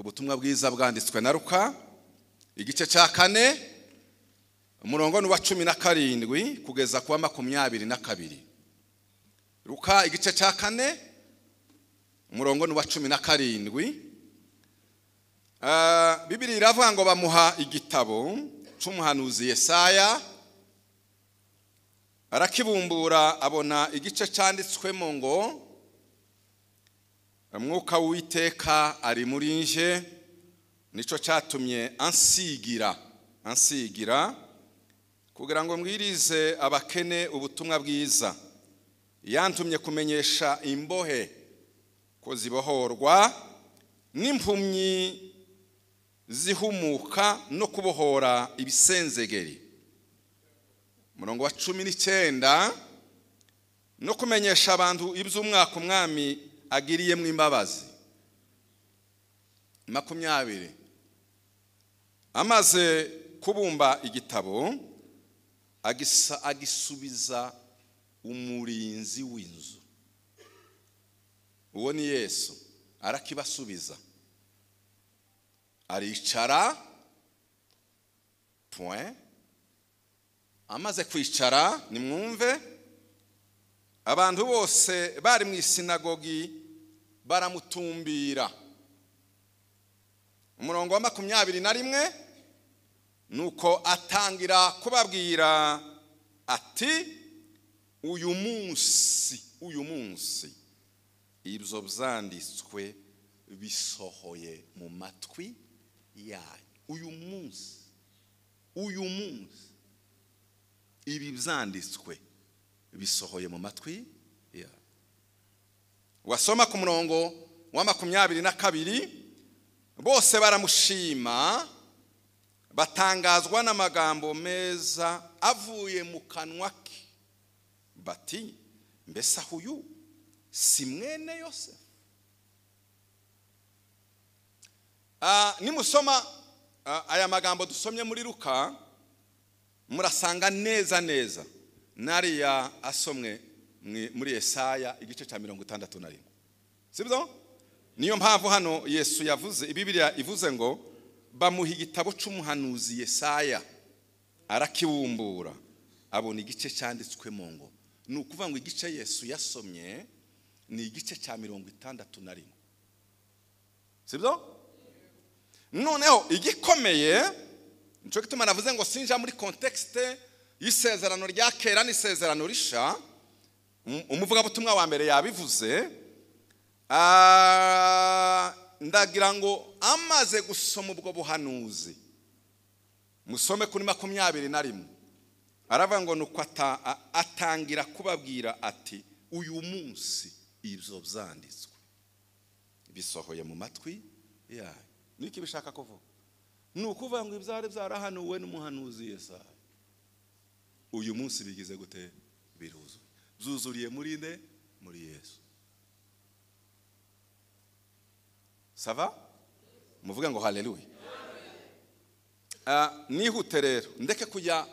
Ubutumwa bwiza bwanditswe na Luka igice cya 4 umurongo wa 17 kugeza kuwa 22. Luka igice cya 4 umurongo wa 17. Bibiri iravuga ngo bamuha igitabo cy'umuhanuzi Yesaya, arakibumbura abona igice cyanditswemo ngo Umwuka w'Uwiteka ari muri nje, nico cyatumye ansigira kugira ngo mbwirize abakene ubutumwa bwiza, yantumye kumenyesha imbohe ko zibohorwa n'impumyi zihumuka no kubohora ibisenzegeri. Murongo wa 19, no kumenyesha abantu iby'umwaka umwami agiriyemo imbabazi. 20, amaze kubumba igitabo agisubiza umurinzi w'inzu, uwo ni Yesu, arakibasubiza aricara. Point. Amaze kwicara, nimwumve, abantu bose bari mu isinagogi baramutumbira. Umurongo wa 21, nuko atangira kubabwira ati uyu munsi ibyo byanditswe bisohoye mu matwi yanyu. Uyu munsi ibi byanditswe bisohoye mu matwi yanyu. Wasoma ku murongo wa 22, bose baramushima batangazwa n'amagambo meza avuye mu kanwa ke, bati mbese uyu si mwene Yosefu? Nimusoma aya magambo dusomye muri Luka, murasanga neza neza nariya asomwe muri Yesaya igice cya 61. Sibyo? Niyo mpamvu hano Yesu yavuze, Bibiliya ivuze ngo bamuha igitabo cy'umuhanuzi Yesaya arakibumbura abona igice cyanditswemo ngo, ni ukuvuga ngo igice Yesu yasomye ni igice cya 61. Sibyo? Noneho igikomeye nico gituma navuze ngo sinja muri contexte y'isezerano rya kera n'isezerano risha. Umuvugabutumwa wa mbere yabivuze. Ndagira ngo amaze gusoma ubwo buhanuzi, musome kuri 21, aravuga ngo nuko atangira kubabwira ati uyu munsi ibyo byanditswe bisohoye mu matwi yanyu. Niki bishaka kuvuga? Ni ukuvuga ngo ibyari byarahanuwe n'umuhanuzi Yesaya uyu munsi bigize gute? Biruzuye, byuzuriye muri nde? Muri Yesu. Sava? Muvuge ngo haleluya. Nihute rero ndeke kujya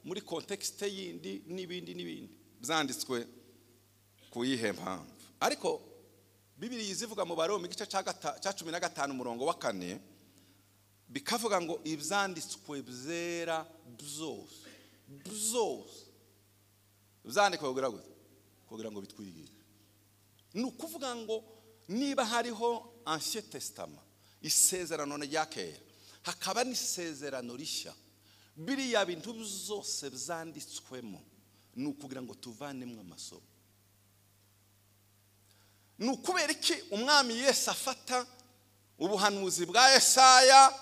muri contexte yindi n'ibindi n'ibindi byanditswe kuyihe mpamvu, ariko Bibiliya izivuga mu Baroma igice cya 15 umurongo wa 4, bikavuga ngo ibyanditswe byera byose byandikwa kugira ngo bitwigishe. Ni ukuvuga ngo niba hariho Ancien Testament, isezerano rya kera, hakaba n'isezerano rishya, biriya bintu byose byanditswemo ni ukugira ngo tuvanemo amasomo. Ni ukubera iki umwami Yesu afata ubuhanuzi bwa Yesaya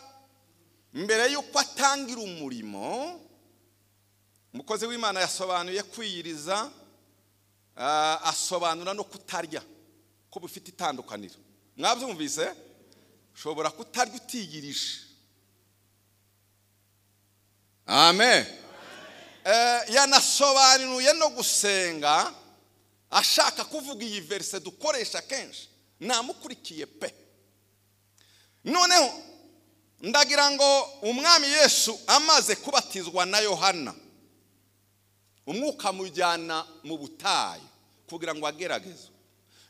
mbere y'uko atangira umurimo? Umukozi w'Imana yasobanuye kwiyiriza, asobanura no kutarya ko bufite itandukaniro. Mwabyumvise? Ushobora kutarya utiyirisha. Amen. Yanasobanuye no gusenga, ashaka kuvuga iyi verse dukoresha kenshi, namukurikiye pe. Noneho ndagira ngo umwami Yesu amaze kubatizwa na Yohana, umwuka mujyana mu butayu kugira ngo ageragezwe.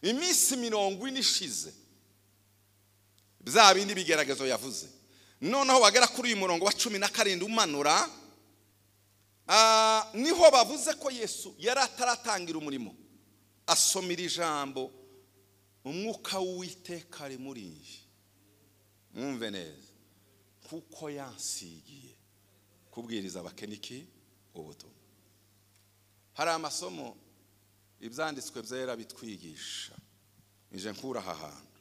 Iminsi 40 ishize, Bya bindi bigeragezo yavuze. Noneho wagera kuri uyu murongo wa 17 umanura, niho bavuze ko Yesu yari ataratangira umurimo. Asomira ijambo, umwuka w'Uwiteka ari muri njye. Mwumve neza, kuko yansigiye kubwiriza abakene iki ubutumwa. Hari amasomo ibyanditswe byera bitwigisha. Nje nkura aha hantu,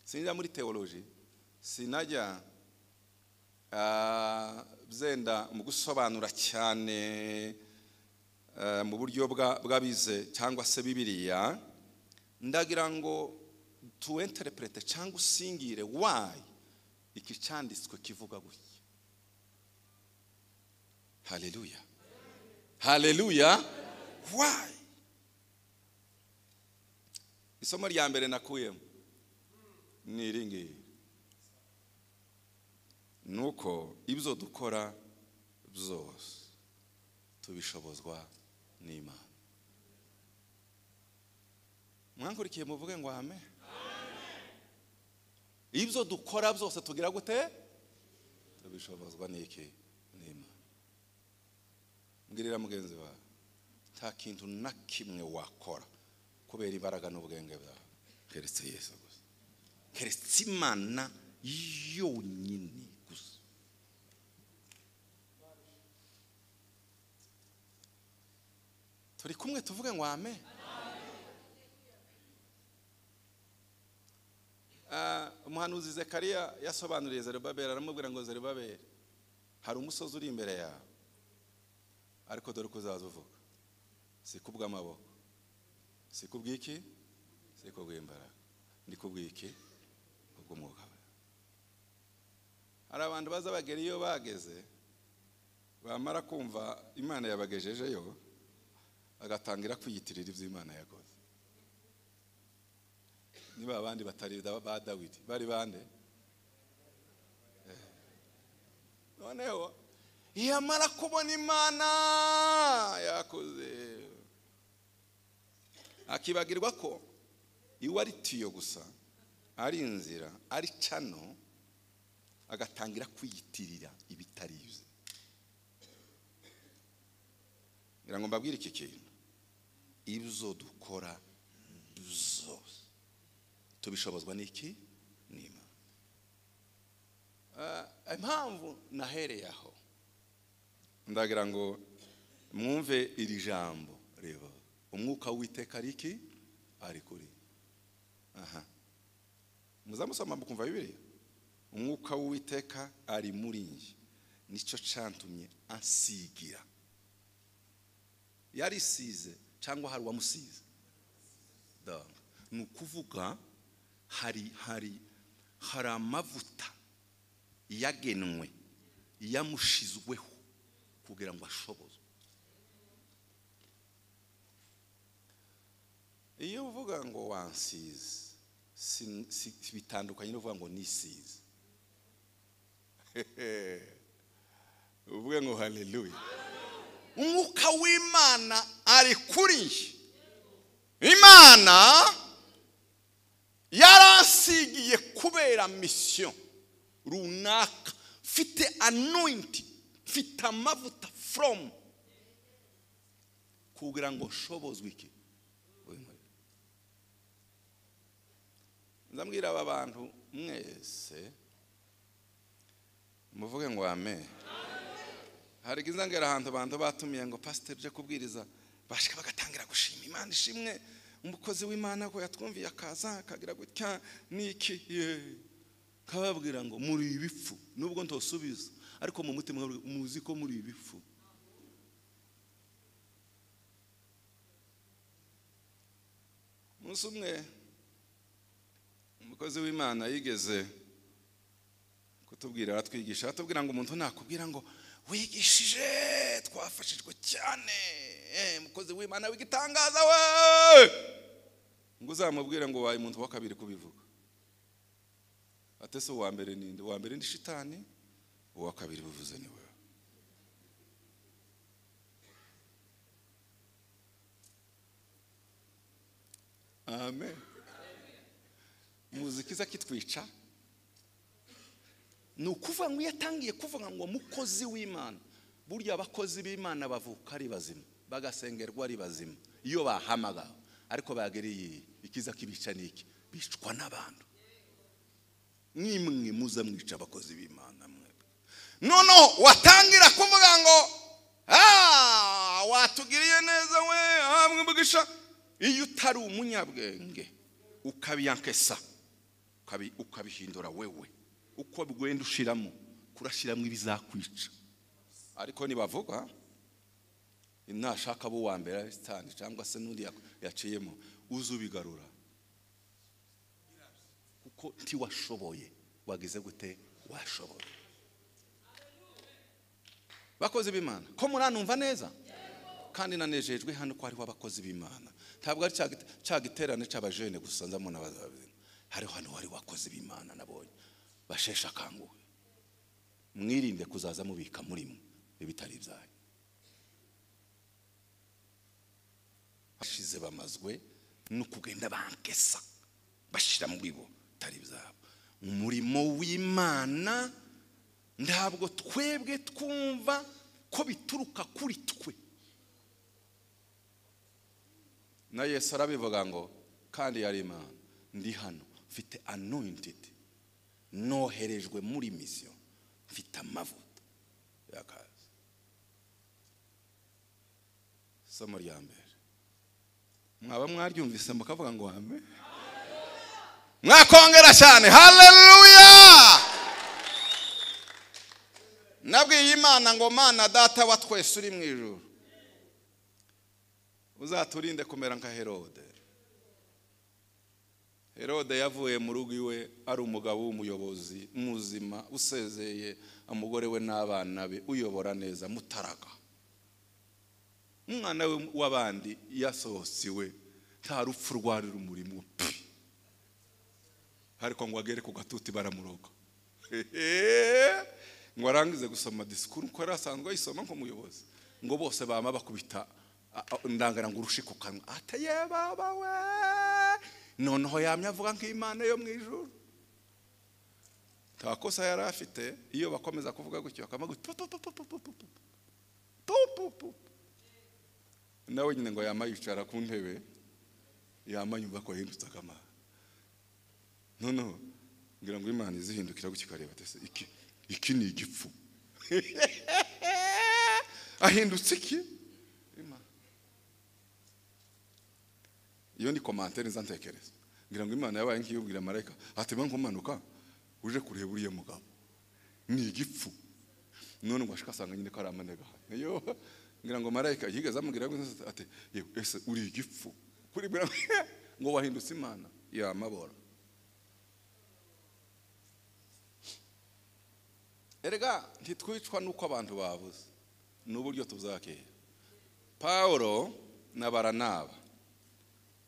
sinjya muri theology, sinajya byenda mu gusobanura cyane mu buryo bw'abize cyangwa se Bibiliya. Ndagira ngo tu interprete cyangwa usingire why iki cyanditswe kivuga gutya. Haleluya, haleluya. Why? Isomo rya mbere nakuyemo ni iri ngiri, nuko ibyo dukora byose tubishobozwa n'Imana. Mwankurikiye muvuge ngo amen. Ibyo dukora byose tugira gute? Tubishobozwa n'iki? N'Imana. Mbwirira mugenzi wawe, nta kintu na kimwe wakora kubera imbaraga n'ubwenge bwawe keretse Yesu gusa, keretse Imana yonyine gusa. Turi kumwe tuvuge ngo amen. Umuhanuzi Zekariya yasobanuriye Zerubabeli, aramubwira ngo Zerubabeli, hari umusozi uri imbere yawe, ariko dore uko uzaza uvuga, si kubw'amaboko, si kubw'iki, si kubw'imbaraga, ni kubw'iki, kubw'umwuka. Hari abantu baza bagera iyo bageze, bamara kumva Imana yabagejejeyo, bagatangira kwiyitirira ibyo Imana yakoze. Niba abandi batari ba Dawidi bari bande? Noneho yamara kubona Imana yakoze, akibagirwa ko iwe ari tiyo gusa, ari inzira, ari cano, agatangira kwiyitirira ibitari ibye. Ngira ngo mbabwire iki kintu, ibyo dukora byose tubishobozwa n'iki? N'Imana. Impamvu nahereye aho, ndagira ngo mwumve iri jambo, reba umwuka w'Uwiteka ari iki? Ari kuri. Aha, muzamusoma mukumva Bibiliya. Umwuka w'Uwiteka ari muri njye, nicyo cyantumye ansigira. Yarisize cyangwa hari uwamusize? Ni ukuvuga hari hari hari amavuta yagenwe, yamushizweho kugira ngo ashobozwe. Iyo uvuga ngo wansize, si bitandukanye no kuvuga ngo nisize. Uvuge ngo haleluya. Umwuka w'Imana ari kuri njye. Imana yaransigiye kubera mission runaka, mfite anointing, mfite amavuta from, kugira ngo nshobozwe iki? Ndambwira aba bantu mwese muvuge ngo amen. Hari gizangera ahantu abantu batumiye ngo pastor byo kubwiriza, bashika bagatangira gushima Imana, ishimwe umukozi w'Imana ko yatwumviye akaza akagira gutya niki, kababwira ngo muri ibifu, nubwo ntosubiza ariko mu mutima muzi ko muri ibifu. Umunsi umwe umukozi w'Imana yigeze kutubwira, aratwigisha, atubwira ngo umuntu nakubwira ngo wigishije twafashijwe cyane, umukozi w'Imana w'igitangaza we, ngo uzamubwire ngo waye umuntu wa kabiri kubivuga. Atese uwa mbere ninde? Uwa mbere ni shitani, uwa kabiri buvuze ni wewe. Amen. Muzikiza kitwica Ni ukuvuga ngo iyo atangiye kuvuga ngo mukozi w'Imana, burya abakozi b'Imana bavuka ari bazima, bagasengerwa ari bazima iyo bahamagawe, ariko bagereye ikiza kibica niki, bicwa n'abantu. Nimwe muza mwica abakozi b'Imana mwebwe. Noneho watangira kuvuga ngo watugiriye neza we, mwibugisha. Iyo utari umunyabwenge ukabiyankesa, ukabihindura wewe, uko bigwenda ushiramo kurashiramo ibizakwica. Ariko nibavuga nashaka bo wa mbere stand cyangwa se nundi yaciyemo, uzubigarura kuko ntiwashoboye. Wagize gute? Washoboye. Bakozi b'Imana, ko muranumva neza? Kandi nanejejwe hano ko hariho abakozi b'Imana. Ntabwo ari cya giterane cy'abajene gusa nzamuna bazabizina. Hariho hano hari abakozi b'Imana nabonye bashesha akanguhe. Mwirinde kuzaza mubika muri mwe ibitari ibyanyu. Bashize bamazwe no kugenda bankesa bashira muri bo tari byabo. Umurimo w'Imana ntabwo twebwe twumva ko bituruka kuri twe. Na Yesu arabivuga ngo kandi yari Imana, ndi hano mfite anointed, noherejwe muri mission, mfite amavuta y'akazi. Somo rya mbere mwaba mwaryumvise mukavuga ngo amen, mwakongera cyane haleluya. Nabwiye Imana ngo Mana data wa twese uri mu ijuru, uzaturinde kumera nka Herode. Herode yavuye mu rugo iwe ari umugabo w'umuyobozi muzima, usezeye umugore we n'abana be, uyobora neza mutaraga. Umwana we w'abandi yasohotse iwe nta rupfu rwari rumurimo pi, ariko ngo agere ku gatuti baramuroga. Ngo arangize gusoma disikuru uko yari asanzwe ayisoma nk'umuyobozi, ngo bose bama bakubita ndangara ngo urushe ku kanwa, ati ye baba we. Noneho yamye avuga nk'Imana yo mu ijuru. Nta kosa yari afite. Iyo bakomeza kuvuga gutyo bakamaga tu tu tu tu tu tu tu tu, nawe nyine ngo yama yicara ku ntebe, yama yumva ko yahindutse akamara. Noneho ngira ngo Imana izihindukira gutyo ikareba ati iki ni igipfu. Ahindutse iki? Iyo ni commentaire nzantekereza. Ngira ngo Imana yabaye nk'iyubwira marayika ati ba nkumanuka uje kureba uriye mugabo ni igipfu. None ngo ashika asanga nyine ko ari amanega. Yo ngira ngo marayika yigeze amubwira ati yewe ese uri igipfu kuri ngo wahindutse Imana ya mabora. Erega ntitwicwa nuko abantu babuze n'uburyo tuzakera. Paulo na Baranaba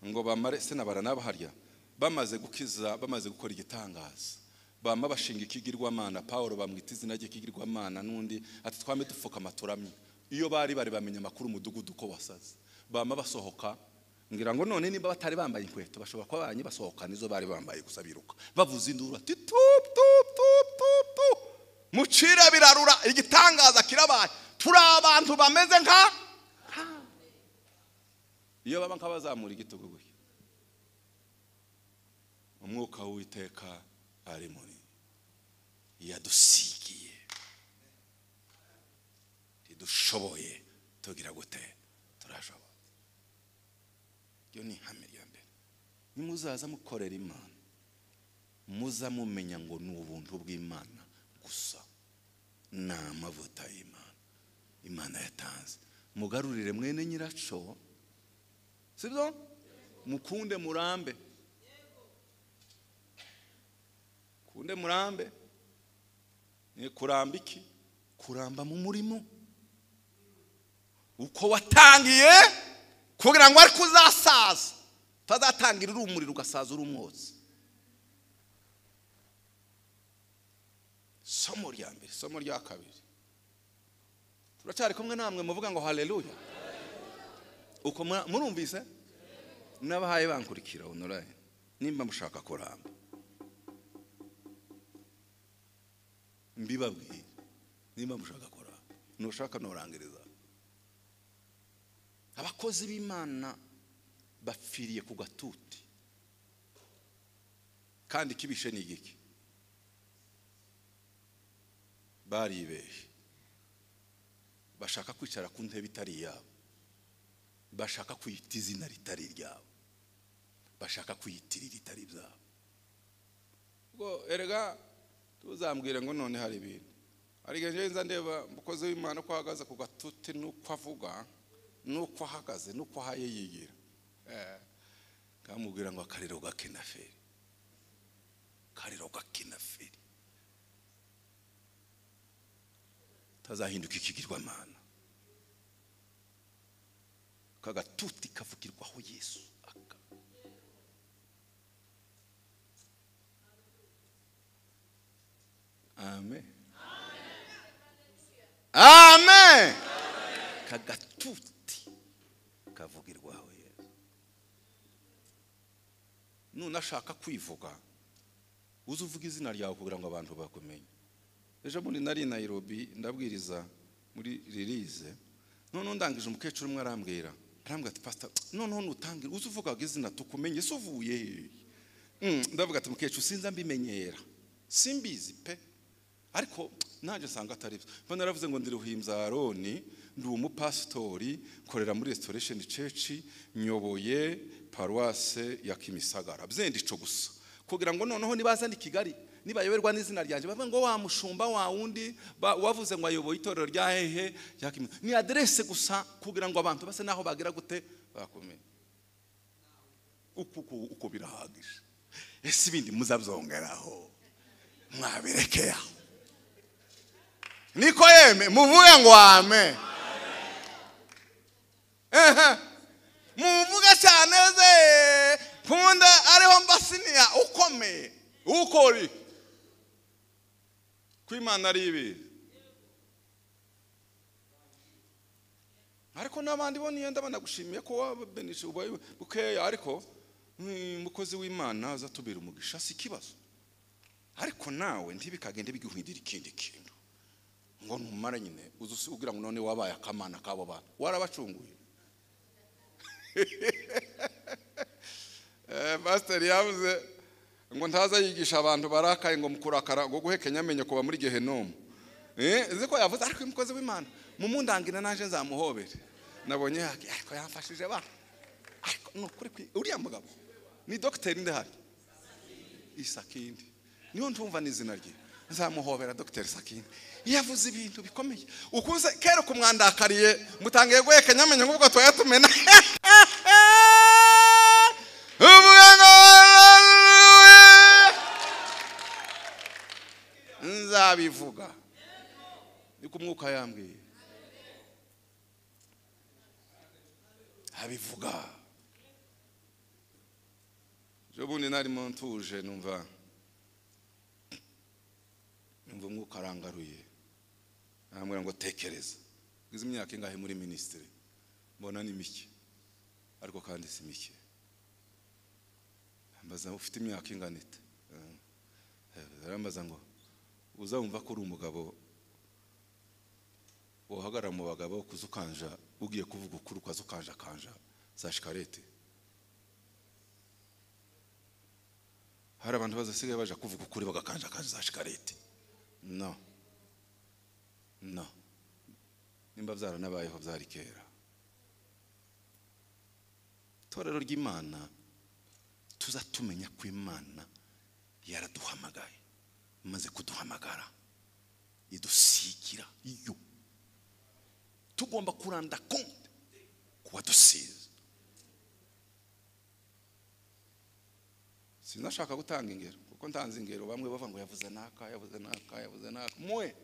ngo bamare se na Baranaba harya bamaze gukiza, bamaze gukora igitangaza, bama bashinga ikigirwamana. Paulo bamwita izina ry'ikigirwamana, n'undi ati twame dupfuka amaturamye. Iyo bari bamenya amakuru umudugudu ko wasaze, bama basohoka. Ngira ngo none nimba batari bambaye inkweto bashobora kuba banyi basohoka nizo bari bambaye gusa, biruka bavuza induru ati tup tup tup tup tup, mucira birarura, igitangaza kirabaye, turi abantu bameze nka. Iyo baba nk'abazamura igitugu gutya, umwuka w'Uwiteka ari muri yadusigiye, ntidushoboye tugira gute? Turashoboye. Iyo ni ihame rya mbere. Nimuzaza mukorera Imana, muza mumenya ngo ni ubuntu bw'Imana gusa, ni amavuta y'Imana Imana yatanze. Mugarurire mwene nyiraco, sibyo? Mukunde murambe, kunde murambe. Ni kuramba iki? Kuramba mu murimo uko watangiye, kugira ngo ariko uzasaza utazatangira uri umuriro ugasaza uri umwotsi. Somo rya mbere. Somo rya kabiri, turacyari kumwe namwe muvuga ngo haleluya. Uko murumvise? N'abahaye bankurikira online nimba mushaka kuramba. Mbibabwiye nimba mushaka kora, nushaka norangiriza. Abakozi b'Imana bapfiriye ku gatuti. Kandi kibishe ni igiki? Baribeshe. Bashaka kwicara ku ntebe itari yabo. Bashaka kwita izina ritari ryabo. Bashaka kwiyitirira itari byabo. Ubwo erega tuzambwire ngo none hari ibintu. Ariko nje nza ndeba mukozi w'Imana ko ahagaze ku gatuti nuko avuga, nuko ahagaze, nuko ahaye yigira. Kamubwira ngo akariro gakinaferi. Kariro gakinaferi. Tazahinduka ikigirwamana. Kagatuti kavugirwaho Yesu. Amen. Amen. Kagatuti kavugirwaho Yesu. Nunashaka kwivuga uzuvuga izina ryawe kugira ngo abantu bakumenye. Ejo bundi nari Nairobi ndabwiriza muri release. None ndangije umukecuru umwe arambwira ati pastor, none nutangira uzuvuga izina tukumenye, se uvuye he? Ndavuga ati mukecuru sinza mbimenyera, simbizi pe, ariko naje sanga atari byo. Mba naravuze ngo ndi Ruhimbya Aroni, ndi umupastori, nkorera muri Restoration Church, nyoboye paroisse ya Kimisagara. Byendi ico gusa kugira ngo noneho nibaza ndi Kigali nibayoberwa n'izina ryanje bavuga ngo wa mushumba wa wundi wavuze ngo ayoboye itorero rya hehe rya Kimisagara. Ni adresse gusa kugira ngo abantu base naho bagira gute bakomeye. Uko birahagije. Ese ibindi muzabyongeraho mwabirekea. Niko yeme muvuge ngo amen. Muvuge cyane ze punda ariho mbasiniya ukomeye ukori kwimana ari ibi. Ariko nabandi bo niyo ndabana gushimiye ko wabenisha bukeya, ariko umukozi w'Imana azatubira umugisha si kibazo. Ariko nawe ntibikagende biguhindira ikindi kintu ngo numara nyine uzugira ngo none wabaye akamana kabo bantu warabacunguye. Pastor yavuze ngo ntaza yigisha abantu barakaye ngo mukurakara ngo guhekenya amenye kuba muri gehenomu. Nzi ko yavuze ariko umukozi w'Imana mumundangina naje nzamuhobere. Nabonye ariko yamfashije ba. Ariko nukuri uriya mugabo ni docteur ndahari Isakindi. Niyo ntumva n'izina rye. Nzamuhobera Dr. Sakindi. Yavuze ibintu bikomeye. Ukuze kera kumwandakariye mutangiye guhekenya amenye ngo twayatumena. Nzabivuga. Niko umwuka yambwiye. Abivuga. Je bundi nari montuje numva umwuka arangaruye. Arambwira ngo tekereza. Ngize imyaka ingahe muri ministry? Mbona ni mike. Ariko kandi si mike. Ambaza ufite imyaka ingana ite? Arambaza ngo uzumva ko uri umugabo wohagarara mu bagabo kuzukanja ugiye kuvuga ukuri ukazukanja kanja za shikarete. Hari abantu bazasigaye baje kuvuga ukuri bagakanja kanja za shikarete. No. No. Nimba byaranabayeho byari kera. Itorero ry'Imana tuzatumenya ko Imana yaraduhamagaye. Maze kuduhamagara idusigira iyo tugomba kuranda konte kuwadusize. Sinashaka gutanga ingero kuko ntanze ingero bamwe bava ngo yavuze naka yavuze naka yavuze naka mwe.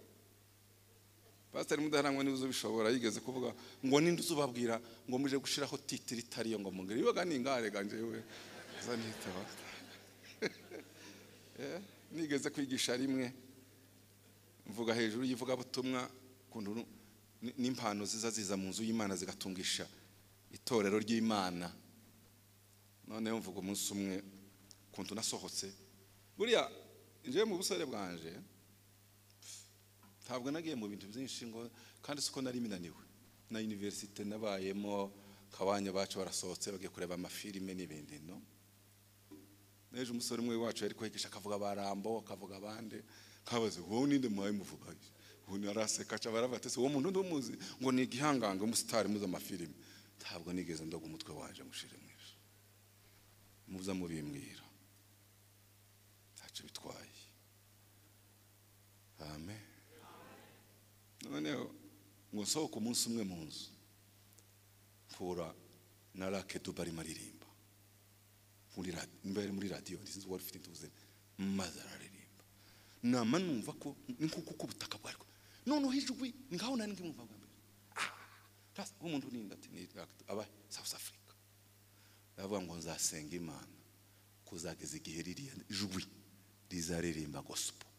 Pastor Mudaharangwa niwe uzubishobora yigeze kuvuga ngo ninde uzubabwira ngo muje gushiraho titiri itariyo ngo mungere yoga ningare ganje we zanitaba. Nigeze kwigisha rimwe mvuga hejuru yivuga butumwa kuntu n'impano ziza ziza mu nzu y'Imana zigatungisha itorero ry'Imana. None mvuga umunsi umwe kuntu nasohotse buriya nje mu busore bwanje Ntabwo nagiye mu bintu byinshi ngo kandi siko nari minaniwe na universite nabayemo, kabanya bacu barasohotse bagiye kureba amafilime n'ibindi. No neje umusore umwe wacu yari kwigisha akavuga barambo, akavuga abandi, kabaze wowe ninde muhaye muvuga, ubu araseka aca baravuga ati uwo muntu ndumuzi ngo ni igihanganga umusitari muzi amafilime. Ntabwo nigeze ndoga umutwe wanje mushire mwisha muza mubimbwira ntacyo bitwaye. Amen. Noneho ngo nsohoke umunsi umwe mu nzu mpura na Lucky Dube arimo aririmba muri radiyo, sinzi uwari ufite intuze, maze araririmba nama numva ko ni nkuko uko ubutaka bwarwo noneho ijwi ngaho nari ndimumva bwa mbere. Umuntu ninde ati ni aba South Africa. Ndavuga ngo nzasenga Imana kuzageza igihe ririya jwi rizaririmba gospel.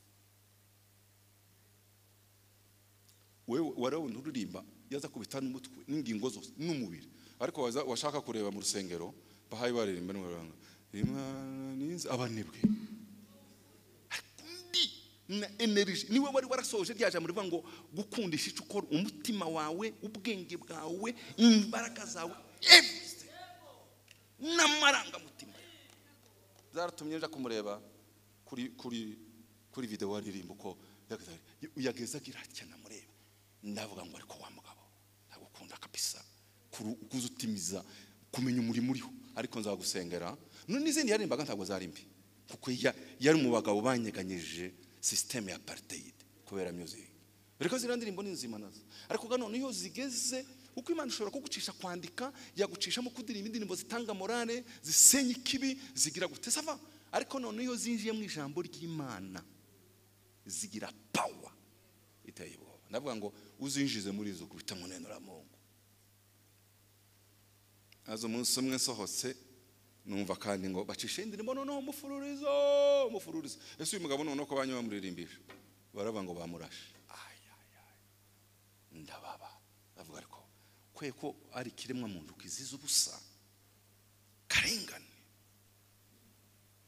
Wewe warabona uririmba yaza kubita n'umutwe n'ingingo zose n'umubiri, ariko washaka kureba mu rusengero bahaye baririmba n'uranga Imana ninze abanebwe na energy niwe wari warasoje rya jambo rivuga ngo gukundisha icyo ukora umutima wawe, ubwenge bwawe, imbaraga zawe, everything n'amarangamutima. Zaratumye nja kumureba kuri kuri kuri video aririmba uko yagezaga iratya namureba ndavuga ngo ariko wa mugabo ndagukunda kabisa kuzutimiza kumenya umurimo uriho, ariko nzagusengera. None n'izindi yaririmbaga ntabwo zari mbi kuko yari mu bagabo banyeganyije system ya apartheid kubera music. Ariko ziriya ndirimbo ni nzima nazo, ariko none iyo zigeze uko Imana ishobora kugucisha kwandika, yagucishamo kudirimba indirimbo zitanga morale, zisenya ikibi, zigira gute sava, ariko none iyo zinjiye mu ijambo ry'Imana zigira power iteye ubwoba. Ndavuga ngo uzinjize muri izo kubita mu neno la Mungu. Azo umunsi umwe nsohotse numva kandi ngo bacishe indirimbo noneho umufururizo. Ese uyu mugabo noneho ko banyuma bamuririmbisha baravuga ngo bamurashe. Ay ay ay, ndababa ndavuga ariko kwe ko ari kiremwa muntu kiziza ubusa karengane.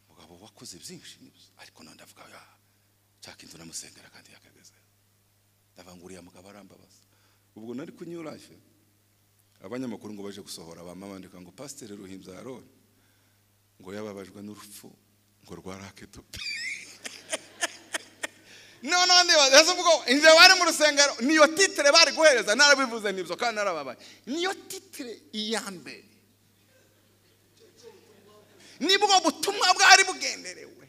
Mugabo wakoze byinshi nibyo, ariko none ndavuga ya cyakintu namusengera kandi yakageze. Ndavuga ngo uriya mugabo arambabaza. Ubwo nari ku New Life abanyamakuru ngo baje gusohora bamabandika ngo Pasteur Ruhimbya Aaron ngo yababajwe n'urupfu ngo rwa Lucky Dube. None ndibaza ubwo inje bari mu rusengero niyo titre bari guhereza, narabivuze nibyo kandi narababaye. Niyo titre iya mbere nibwo butumwa bwari bugenderewe.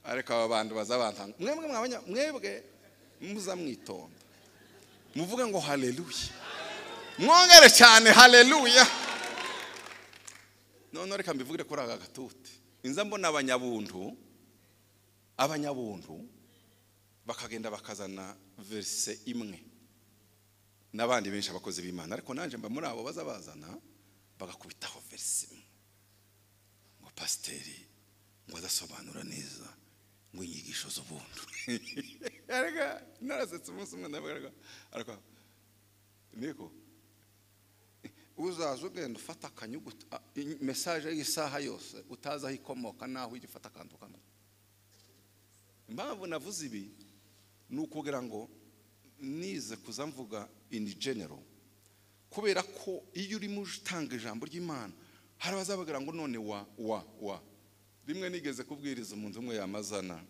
Ariko aba bantu bazabantanga mwebwe mwabanya mwebwe muza mwitonda muvuge ngo haleluya, mwongere cyane haleluya. None reka mbivugire kuri aka gatuti. Inza mbona abanyabuntu bakagenda bakazana verse imwe n'abandi benshi abakozi b'Imana, ariko nanje mba muri abo bazabazana bagakubitaho verse imwe ngo pasteri ngo azasobanura neza ngo inyigisho z'ubuntu. Ariko narasetse umunsi umwe ndavuga ariko niko uzaza ugenda ufata akanyuguti message y'isaha yose utazi aho ikomoka naho ujya ufata akantu kamwe. Impamvu navuze ibi ni ukugira ngo nize kuza mvuga in general, kubera ko iyo urimo utanga ijambo ry'Imana hari abazabagira ngo none wa wa wa. Rimwe nigeze kubwiriza umuntu umwe yamazana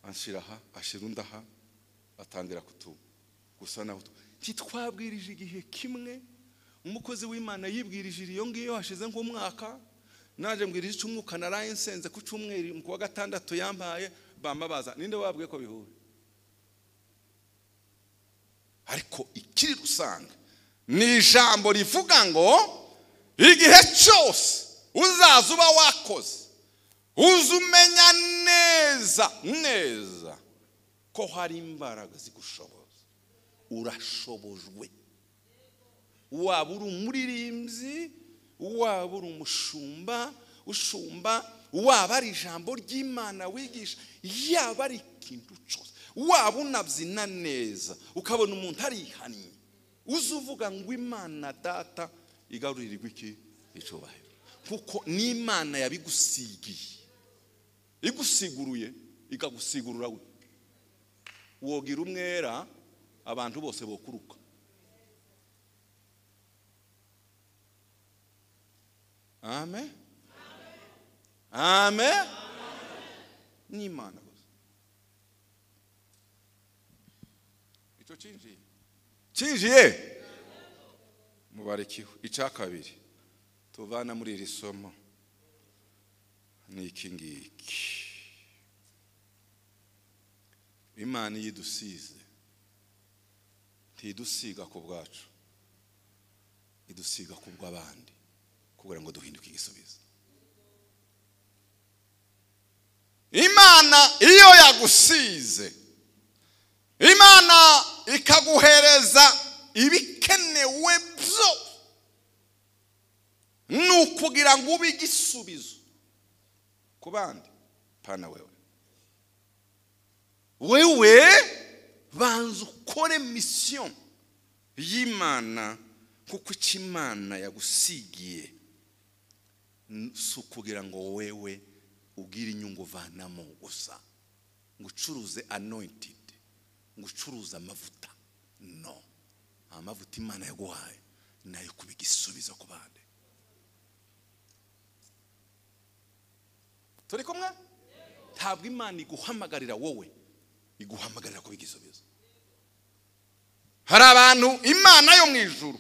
anshira aha ashira undi aha atangira kutu gusa naho ntitwabwirije igihe kimwe. Umukozi w'Imana yibwirije iyo ngiyo hashize nk'umwaka, naje mbwirije icyumwuka naraye nsenze ku cyumweru ku wa gatandatu yampaye bambabaza ninde wabwiye ko bihuye. Ariko ikiri rusanga ni ijambo rivuga ngo igihe cyose uzaza uba wakoze uzumenya neza neza ko hari imbaraga zigushoboza, urashobojwe. Waba uri umuririmbyi, waba uri umushumba ushumba, waba ari ijambo ry'Imana wigisha, yaba ari ikintu cyose, waba unabyina neza ukabona umuntu arihannye, uzuvuga ngo Imana data igarurirwa iki icyubahiro, kuko n'Imana yabigusigiye. Igusiguruye ikagusigurura we. Wogira umwera abantu bose bokuruka. Amen. Amen. Ni Imana gusa. Icyo cinjiye. Cinjiye. Mubarikiwe. Icya kabiri tuvana muri iri somo ni iki ngiki. Imana yidusize ntidusiga ku bwacu, idusiga ku bw'abandi kugira ngo duhinduke igisubizo. Imana iyo yagusize, Imana ikaguhereza ibikenewe byo, nukugira ngo ube igisubizo ku bandi, pana wewe. Wewe banza ukore mission y'Imana, kuko icyo Imana yagusigiye si ukugira ngo wewe ugire inyungu uvanamo gusa, ngo ucuruze anointed, ngo ucuruze amavuta. No, amavuta Imana yaguhaye nayo kuba igisubizo ku bandi. Turi kumwe? Ntabwo Imana iguhamagarira wowe, iguhamagarira kuba igisubizo. Hari abantu Imana yo mu ijuru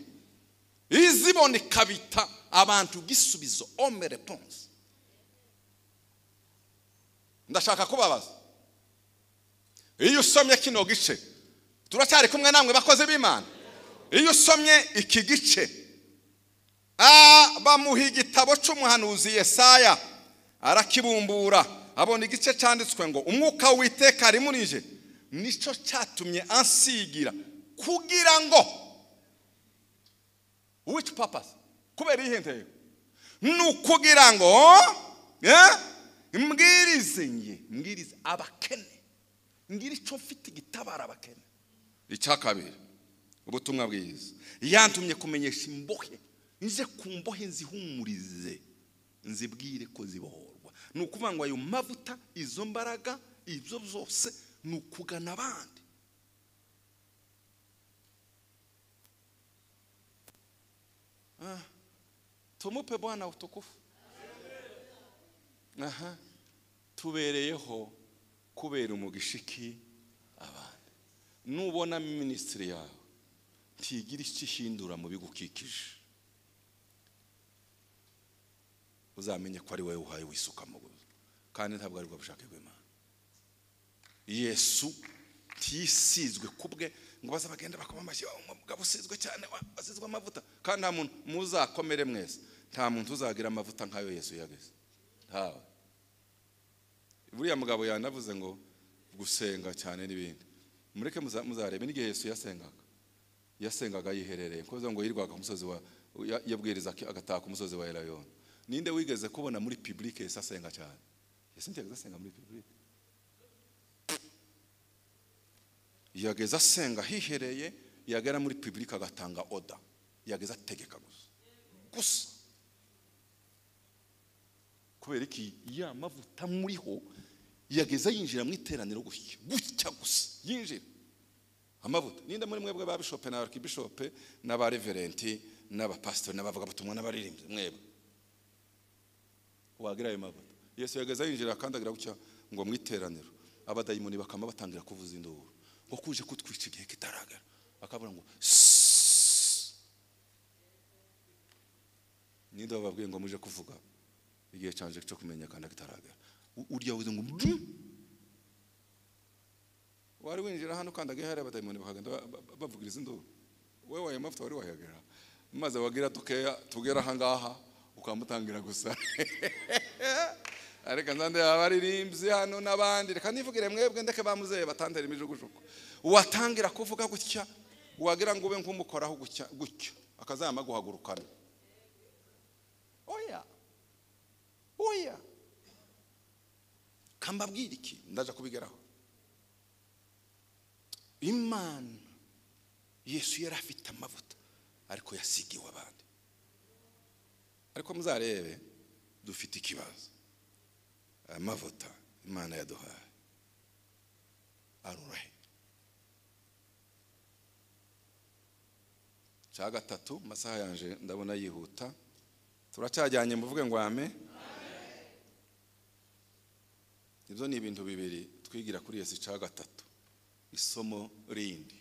izibona ikabita abantu gisubizo, homme réponse. Ndashaka kubabaza, iyo usomye kino gice, turacyari kumwe namwe bakoze b'Imana, iyo usomye iki gice, bamuha igitabo cy'umuhanuzi Yesaya, arakibumbura, abona igice cyanditswe ngo umwuka w'Uwiteka ari muri nje, nicyo cyatumye ansigira kugira ngo, which purpose? Kubera iyihe ntego? Ni ukugira ngo mbwirize nge, mbwirize abakene, ngira icyo mfite gitabara abakene. Icya kabiri, ubutumwa bwiza yantumye kumenyesha imbohe, nje ku mbohe nzihumurize, nzibwire ko zibohorwa. Ni ukuvuga ngo ayo mavuta, izo mbaraga, ibyo byose ni ukugana abandi. Tumupe Bwana utukufu. Aha, tubereyeho kubera umugishiki abandi. Nubona ministry yawe ntigira icyo ihindura mu bigukikije, uzamenye ko ari wowe uhaye wisuka mu gusa, kandi ntabwo ari bwo bushake bw'Imana. Yesu ntisizwe kubwe ngo baza bagenda bakoma amashyi, umugabo usizwe cyane, wasizwe amavuta. Kandi nta muntu, muzakomere mwese, nta muntu uzagira amavuta nkayo Yesu yageze. Ntawe. Buriya mugabo yanavuze ngo gusenga cyane n'ibindi. Mureke muzarebe n'igihe Yesu yasengaga, yasengaga yiherereye, kuko ngo yirwaga ku musozi wa yabwiriza agataha ku musozi wa Elayono. Ninde wigeze kubona muri public Yesu asenga cyane? Yesu ntiyageze asenga muri public. Yageze asenga hihereye, yagera muri public agatanga order, yageze ategeka gusa gusa. Kubera iki? Ya mavuta muriho yageze yinjira mu iteraniro gutya gutya gusa, yinjira amavuta. Ninde muri mwebwe ba bishop na archbishop n'aba reverend n'abapastor n'abavuga butumwa n'abaririmbyi, mwebwe wagira ayo mavuta? Yesu yageze yinjira kandi agira gutya ngo mu iteraniro abadayimoni bakama batangira kuvuza induru ngo kuje kutwica igihe kitaragera, akabura ngo ninde bababwiye ngo muje kuvuga igihe canje cyo kumenyekana kitaragera? Urya uze ngo wari winjira hano kandi agihari abadayimoni bakagenda bavugiriza induru, wewe ayo mavuta wari wayagera maze wagira tukeya tugera hangaha ukamutangira gusa. Areka nzande abaririmbyi hano n'abandi, reka nivugire mwebwe ndeke bamuzeye batantera imijugujugu. Uwatangira kuvuga gutya wagira ngo ube nk'umukoraho gutya gutya, akazama guhagurukana. Oya oya, kambabwira iki, ndaje kubigeraho. Imana Yesu yari afite amavuta ariko yasigiwe abandi. Ariko muzarebe dufite ikibazo, amavuta Imana yaduhaye arurahe. Cya gatatu, masaha yanje ndabona yihuta, turacyajyanye muvuge ngo ame. Ibyo ni ibintu bibiri twigira kuri Yesu. Cya gatatu, isomo rindi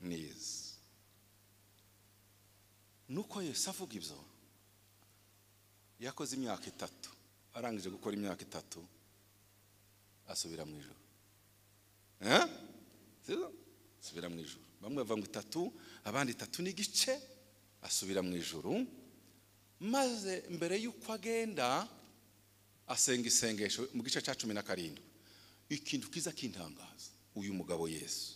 nizi nuko Yesu avuga ibyo yakoze imyaka 3, arangije gukora imyaka 3 asubira mu ijuru. Sibyo? Asubira mu ijuru. Bamwe bavuga ngo 3, abandi 3.5, asubira mu ijuru. Maze mbere y'uko agenda asenga isengesho mu gice cya 17. Ikintu kiza kintangaza uyu mugabo Yesu,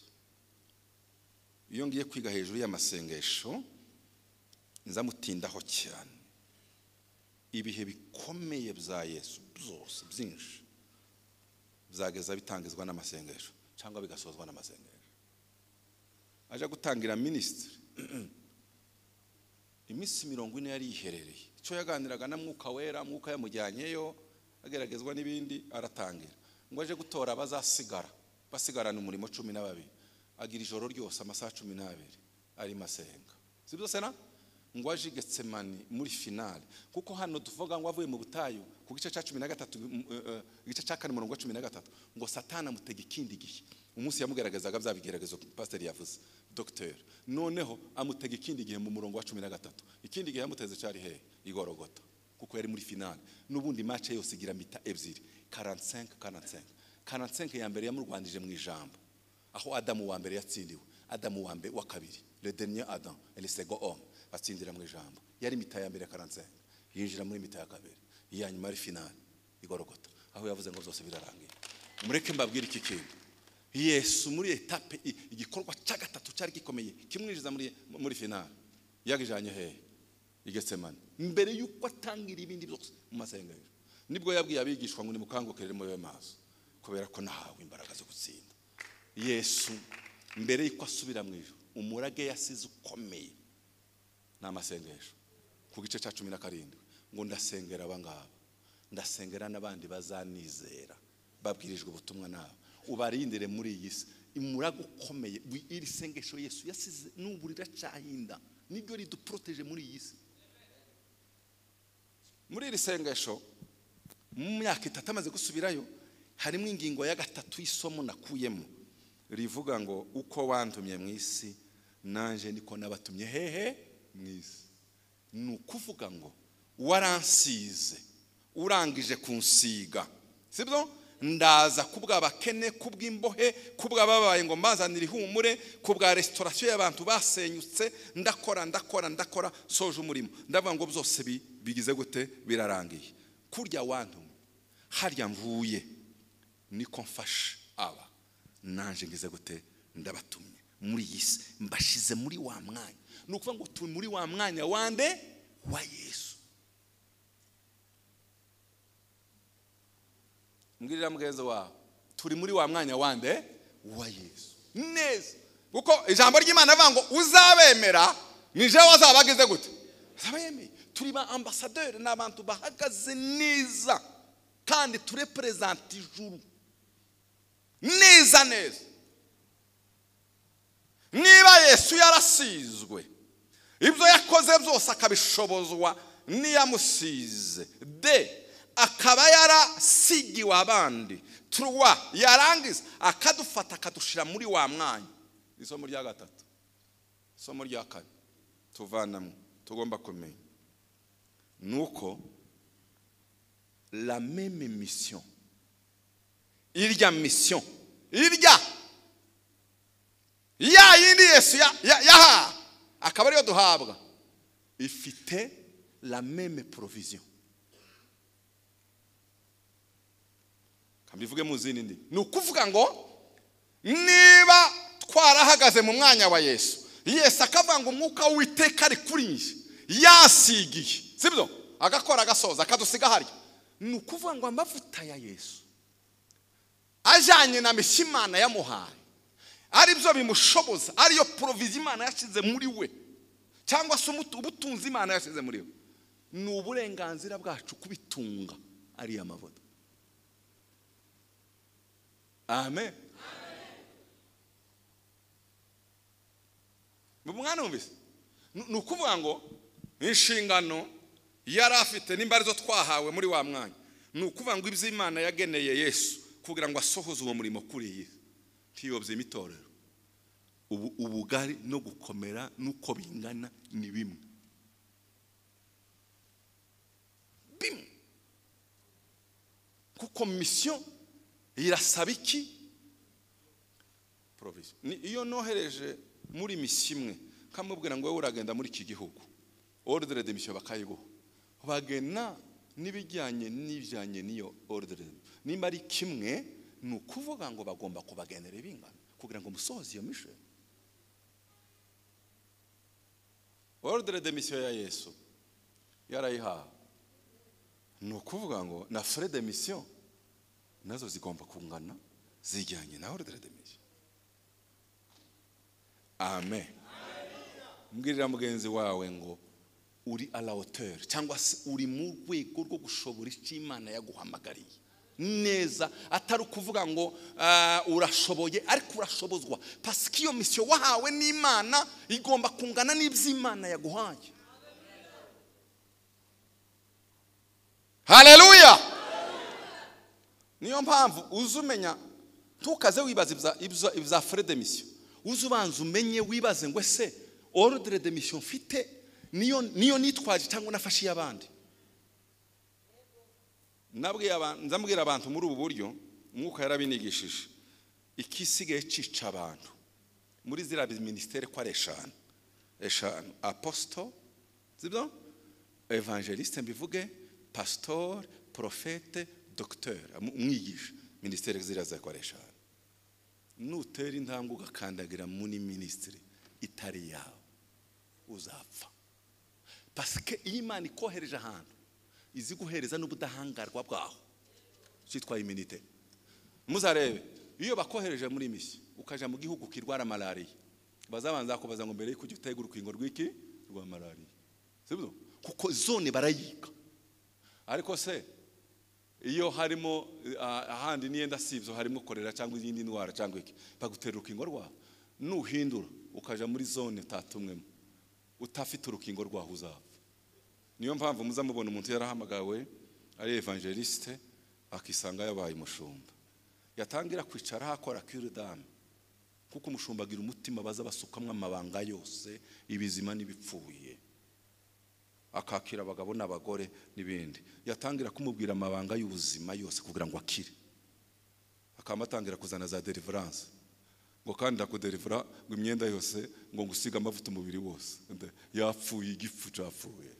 iyo ngiye kwiga hejuru y'amasengesho nzamutindaho cyane. Ibihe bikomeye bya Yesu byose byinshi byageza bitangizwa n'amasengesho cyangwa bigasozwa n'amasengesho. Aje gutangira ministry iminsi 40 yari yiherereye, icyo yaganiraga na Mwuka Wera, Mwuka yamujyanyeyo ageragezwa n'ibindi, aratangira ngo aje gutora abazasigara basigarana umurimo 12, agira ijoro ryose amasaha 12 ari masenga. Sibyo sena? Ngo aje Getsemani muri finale, kuko hano tuvuga ngo avuye mu butayu ku gice cya 13, igice cya 4 murongo 13, ngo Satana amutega ikindi gihe. Umunsi yamugaragazaga bya bigeragezo pastor yavuze docteur, noneho amutega ikindi gihe mu murongo wa 13. Ikindi gihe yamuteze cyari he? Igorogota, kuko yari muri finale. Nubundi match yose igira mita 2, 45 45. 45 ya mbere yamurwanije mu ijambo, aho Adamu wa mbere yatsindiwe, Adamu wa mbere wa kabiri, le dernier Adam et le second homme, batsindira mu ijambo. Yari mita ya mbere 45, yinjira muri mita ya kabiri, iya nyuma ari finale Igorogota, aho yavuze ngo zose birarangiye. Mureke mbabwire iki kintu, Yesu muri etape igikorwa cya gatatu cyari gikomeye kimwinjiza muri finale, yagijanye he? Igetsemane. Mbere yuko atangira ibindi byose mu masengesho, nibwo yabwiye abigishwa ngo nimukangukire mube maso, kubera ko nahawe imbaraga zo gutsinda. Yesu mbere yuko asubira mu ijuru, umurage yasize ukomeye n'amasengesho. Ku gice cya 17 ngo ndasengera abangaba, ndasengera n'abandi bazanizera babwirijwe ubutumwa nabo, ubarindire muri iyi si. Umurage ukomeye, iri sengesho Yesu yasize n'ubu riracyahinda, nibyo riduproteje muri iyi si. Muri iri sengesho mu myaka 3 amaze gusubirayo, harimo ingingo ya 3 y'isomo nakuyemo rivuga ngo uko wantumye mu isi nanje niko nabatumye hehe mu isi. Ni ukuvuga ngo waransize, urangije kunsiga, sibyo? Ndaza kubw'abakene, kubw'imbohe, kubw'ababaye ngo mbazanire ihumure, kubwa restauration y'abantu basenyutse, ndakora ndakora ndakora, soje umurimo, ndavuga ngo byose bigize gute? Birarangiye. Kurya wantumye harya mvuye niko mfashe aba, nanje ngize gute? Ndabatumye muri iyi si, mbashize muri wa mwanya. Ni ukuvuga ngo turi muri wa mwanya wande? Wa Yesu. Mbwirira mugenzi wawe, turi muri wa mwanya wande? Wa Yesu. Neza. Kuko ijambo ry'Imana avuga ngo uzabemera nije wazabagize gute? Azabemeye. Turi ba ambassadeur, n'abantu bahagaze neza kandi turepresent ijuru neza neza. Niba Yesu yarasizwe, ibyo yakoze byose akabishobozwa niyamusize, de akaba yarasigiwe abandi, 3 yarangiza akadufata akadushira muri wa mwanya. Isomo rya 3, isomo rya 4 tuvanamo tugomba kumenya nuko la même mission, irya mission, irya ya yindi Yesu yaha akaba ariyo duhabwa, ifite la même provision. Kambivuge mu zindi ndi, ni ukuvuga ngo niba twarahagaze mu mwanya wa Yesu, Yesu akavuga ngo umwuka w'Uwiteka ari kuri njye, yasigiye, sibyo? Agakora agasoza akadusiga harya. Ni ukuvuga ngo amavuta ya Yesu ajanye na misi Imana yamuhaye, ari byo bimushoboza, ariyo provision Imana yashize muri we, cyangwa se ubutunzi Imana yashize muri we, ni uburenganzira bwacu kubitunga ari amavuta. Amen. Mwana wumvise ni ukuvuga ngo inshingano yari afite nimba arizo twahawe muri wa mwanya, ni ukuvuga ngo ibyo Imana yageneye Yesu kugira ngo asohoze uwo murimo kuri iyi ntiyobye imitorero. Ubu ubugari no gukomera nuko bingana ni bimwe bimwe, kuko mission irasaba iki? Provision. Ni iyo nohereje muri mission imwe kamubwira ngo wowe uragenda muri iki gihugu, ordre de mission bakayiguha, bagena n'ibijyanye n'ibijyanye n'iyo ordre. Nimba ari kimwe ni ukuvuga ngo bagomba kubagenera bingana kugira ngo musohoze iyo mission. Ordre de mission ya Yesu yarayihawe, ni ukuvuga ngo na frais de mission nazo zigomba kungana zijyanye na ordre de mission. Amen. Mbwirira mugenzi wawe ngo uri à la hauteur cyangwa se uri mu rwego rwo gushobora icyo Imana yaguhamagariye neza, atari ukuvuga ngo urashoboye ariko urashobozwa, parce que iyo mission wahawe n'Imana igomba kungana n'iby'Imana yaguhaye. Haleluya. Niyo mpamvu uzumenya ntukaze wibaza ibya frais de mission, uzubanza umenye wibaze ngo ese ordre de mission mfite niyo nitwaje cyangwa nafashe y'abandi. Nzambwira abantu muri ubu buryo umwuka yarabinigishije, ikisigaye cica abantu muri zira ministere ko ari eshanu, apostle, sibyo, evangeliste mbivuge, pastor, prophète, docteur, umwigisha, ministere zira za ko ari eshanu. Nutera intambwe ugakandagira muri ministry itari yawe uzapfa, parce que Imana ikohereje ahantu izi guhereza n'ubudahangarwa bwaho cyitwa immunité. Muzarebe iyo bakohereje muri mission ukaja mu gihugu kirwara malaria, bazabanza kubaza ngo mbere y'uko utega urukingo rw'iki rwa malaria, sibyo, kuko zone barayika. Ariko se iyo harimo ahandi niyenda sibyo harimo korera cyangwa izindi ndwara cyangwa iki, bagutera urukingo rwaho, nuhindura ukaja muri zone utatumwemo utafite urukingo rwaho uzapfa. Niyo mpamvu muzamubona umuntu yarahamagawe ari evangeliste akisanga yabaye umushumba, yatangira kwicara hakora cure d'âme, kuko umushumba agira umutima baza basukamwe amabanga yose ibizima n'ibipfuye, akakira abagabo n'abagore n'ibindi, yatangira kumubwira amabanga y'ubuzima yose kugira ngo akire, akamatangira kuzana za deliverance, ngo kandi ndakudelivera ngo imyenda yose ngo ngusiga amavuta umubiri wose, yapfuye igifu cyapfuye.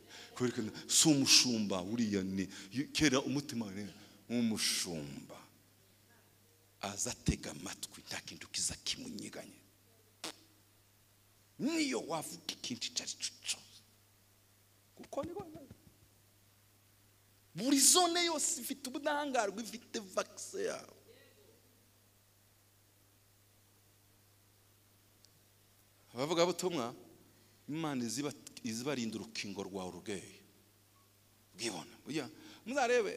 Si umushumba uriya ni kera umutima umushumba azatega amatwi nta kintu kiza kimunyeganye, niyo wavuga ikintu icyo ari cyo cyose, kuko ni buri zone yose ifite ubudahangarwa, ifite vaccine yawe. Abavuga butumwa Imana izibarinda urukingo rwawe urugeye bwibona. Muzarebe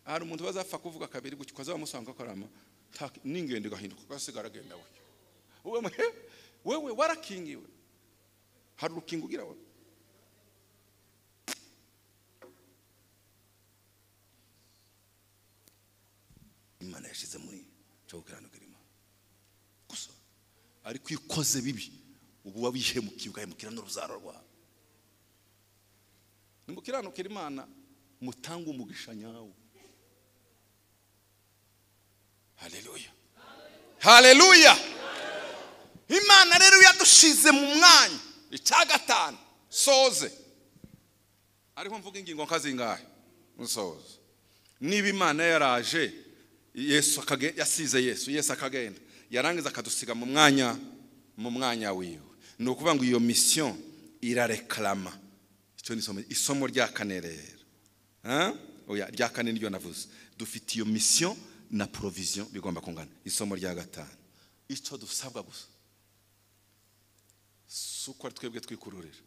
hari umuntu bazapfa kuvuga kabiri gutyo kaza bamusanga akarama n'ingendo igahinduka gasigara agenda gutyo. Wewe warakingiwe, hari urukingo ugira we. Imana yashize muri cyo gukiranukira Imana gusa, ariko iyo ukoze bibi ubu wabihemukiye ugahemukira n'urubyaro rwawe. Nimukiranukira Imana mutanga umugisha nyawo. Haleluya, haleluya. Imana rero yadushize mu mwanya. Icya gatanu soze, ariko mvuga ingingo nkazingahe nsoze. Niba Imana yaraje Yesu yasize Yesu akagenda, yarangiza akadusiga mu mwanya wiwe, ni ukuvuga ngo iyo mission irareklama. Icyo ni isomo rya kane rero, oya rya kane niryo navuze, dufite iyo mission na provision bigomba kungana. Isomo rya gatanu, icyo dusabwa gusa suko twebwe twikururira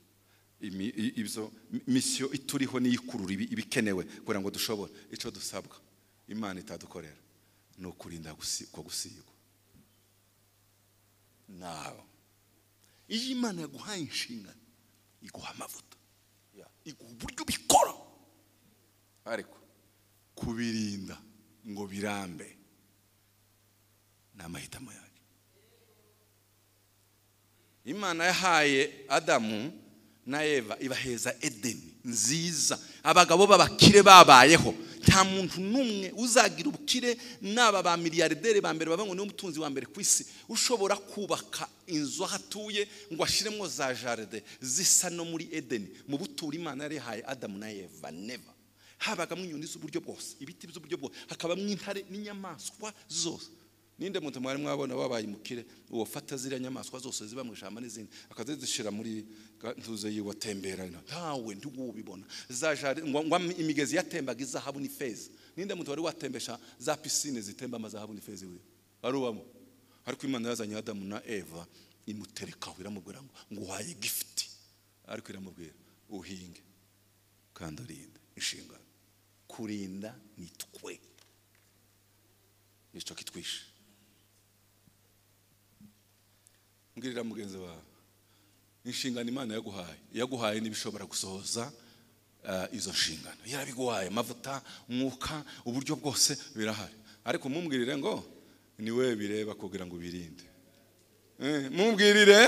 ibyo mission ituriho niyikurura ibikenewe kugira ngo dushobore. Icyo dusabwa Imana itadukorera ni ukurinda ko gusigwa. Nawe iyo Imana yaguhaye inshingano iguha amavuta, iguha uburyo bikora, ariko kubirinda ngo birambe ni amahitamo yacu. Imana yahaye Adamu na Eva ibaheza Edeni nziza, abagabo b'abakire babayeho. Nta muntu n'umwe uzagira ubukire n'aba ba miliyardere ba mbere baba ngo niwe mutunzi wa mbere ku isi ushobora kubaka inzu aho atuye ngo ashiremo za jardin zisa no muri Edeni mu butura Imana yari yahaye Adamu na Eva. Never. Habagamo inyoni z'uburyo bwose, ibiti by'uburyo bwose, hakabamo intare n'inyamaswa zose. Ninde muntu mwari mwabona babaye mukire uwo fata ziriya nyamaswa zose ziba mu ishyamba n'izindi akazizishira muri ntuze yiwatembera? Ntawe ntiwubibona. Za jardin ngo imigezi yatembaga izahabu n'ifeza. Ninde muntu wari watembesha za piscine zitemba amazahabu n'ifeza iwe arubamo? Ariko Imana yazanye Adamu na Eva imuterekaho, iramubwira ngo nguhaye gift, ariko iramubwira uhinge kandi urinde. Inshingano kurinda ni twe, nicyo kitwishe. Mbwirira mugenzi wawe inshingano Imana yaguhaye, yaguhaye n'ibishobora gusohoza izo nshingano. Yarabiguhaye, amavuta, umwuka, uburyo bwose birahari, ariko mumbwirire ngo ni wewe bireba kugira ngo ubirinde. Mumbwirire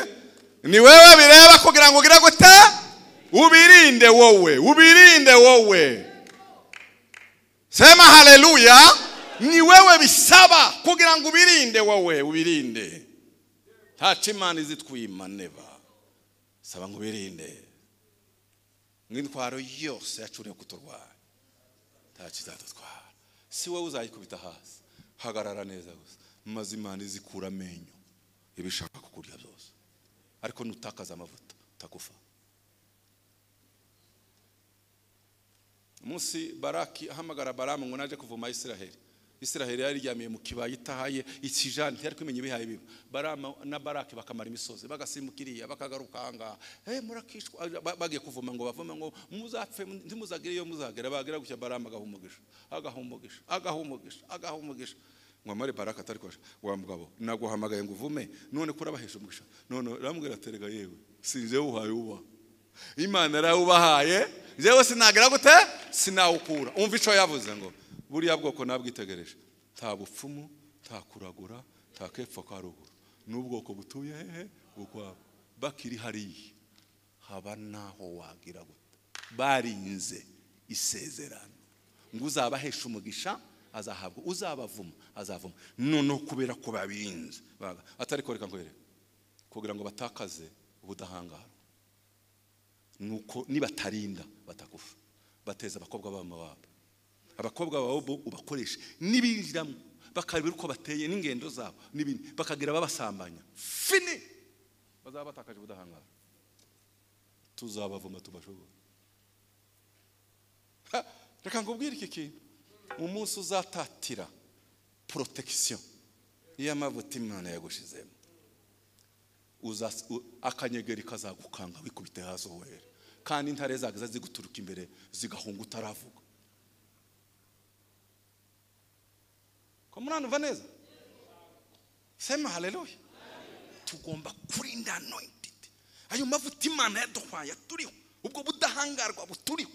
ni wewe bireba kugira ngo ugire gute? Ubirinde wowe, ubirinde wowe. Sema haleluya. Ni wewe bisaba kugira ngo ubirinde wowe, ubirinde. Ntaco Imana izitwima, neva. Saba ngo ubirinde. Ngintwaro yose yacuriye kuturwanya ntaco izadutwara. Si wowe uzayikubita hasi, hagarara neza gusa, maze Imana izikura amenyo ibishaka kukurya byose. Ariko nutakaza amavuta utakufa. Umunsi Baraki ahamagara Balamu ngo naje kuvuma Isiraheli, Isiraheli yari ryamiye mu kibaya itahaye ikijani, ntiyari kumenya ibihaye biba. Balamu na Baraki bakamara imisozi bagasimbukiriya bakagaruka ahangaha, murakishwa. Bagiye kuvuma ngo bavume ngo muzapfe ntimuzagire iyo muzagera. Bagira gutya Balamu agaha umugisha, agaha umugisha, agaha umugisha, agaha umugisha. Ngo amare Baraki atari kwasha, wa mugabo naguhamagaye ngo uvume none kurabahesha umugisha. None ramubwira aterega yewe sinje uhaye uba Imana yarawubahaye, jewe sinagira gute sinawukura. Umva ico yavuze ngo buriya bwoko nabwitegereje, nta bupfumu, nta kuragura, nta kepfo ka ruguru, n'ubwoko butuye hehe bukwabo bakiri hariya haba naho wagira gute. Barinze isezerano ngo uzabahesha umugisha azahabwa, uzabavuma azavuma. Noneho kubera ko babirinze atari koreka nkwereka kugira ngo batakaze ubudahangarwa, nuko nibatarinda batakufa. Bateza abakobwa babo, abakobwa babo ubakoresha nibinjiramo bakabira uko bateye n'ingendo zabo n'ibindi, bakagira babasambanya fini, bazaba batakaje ubudahangarwa. Tuzabavuma tubashobora. Reka ngubwire iki kintu, umunsi uzatatira protection y'amavuta Imana yagushizemo, akanyegeri kazagukanga wikubite hasi uwera, kandi intare zagaza ziguturuka imbere zigahunga utaravuga. Ko muranumva neza? Sema haleluya. Tugomba kurinda anointed, ayo mavuta Imana yaduhaye aturiho, ubwo budahangarwa buturiho,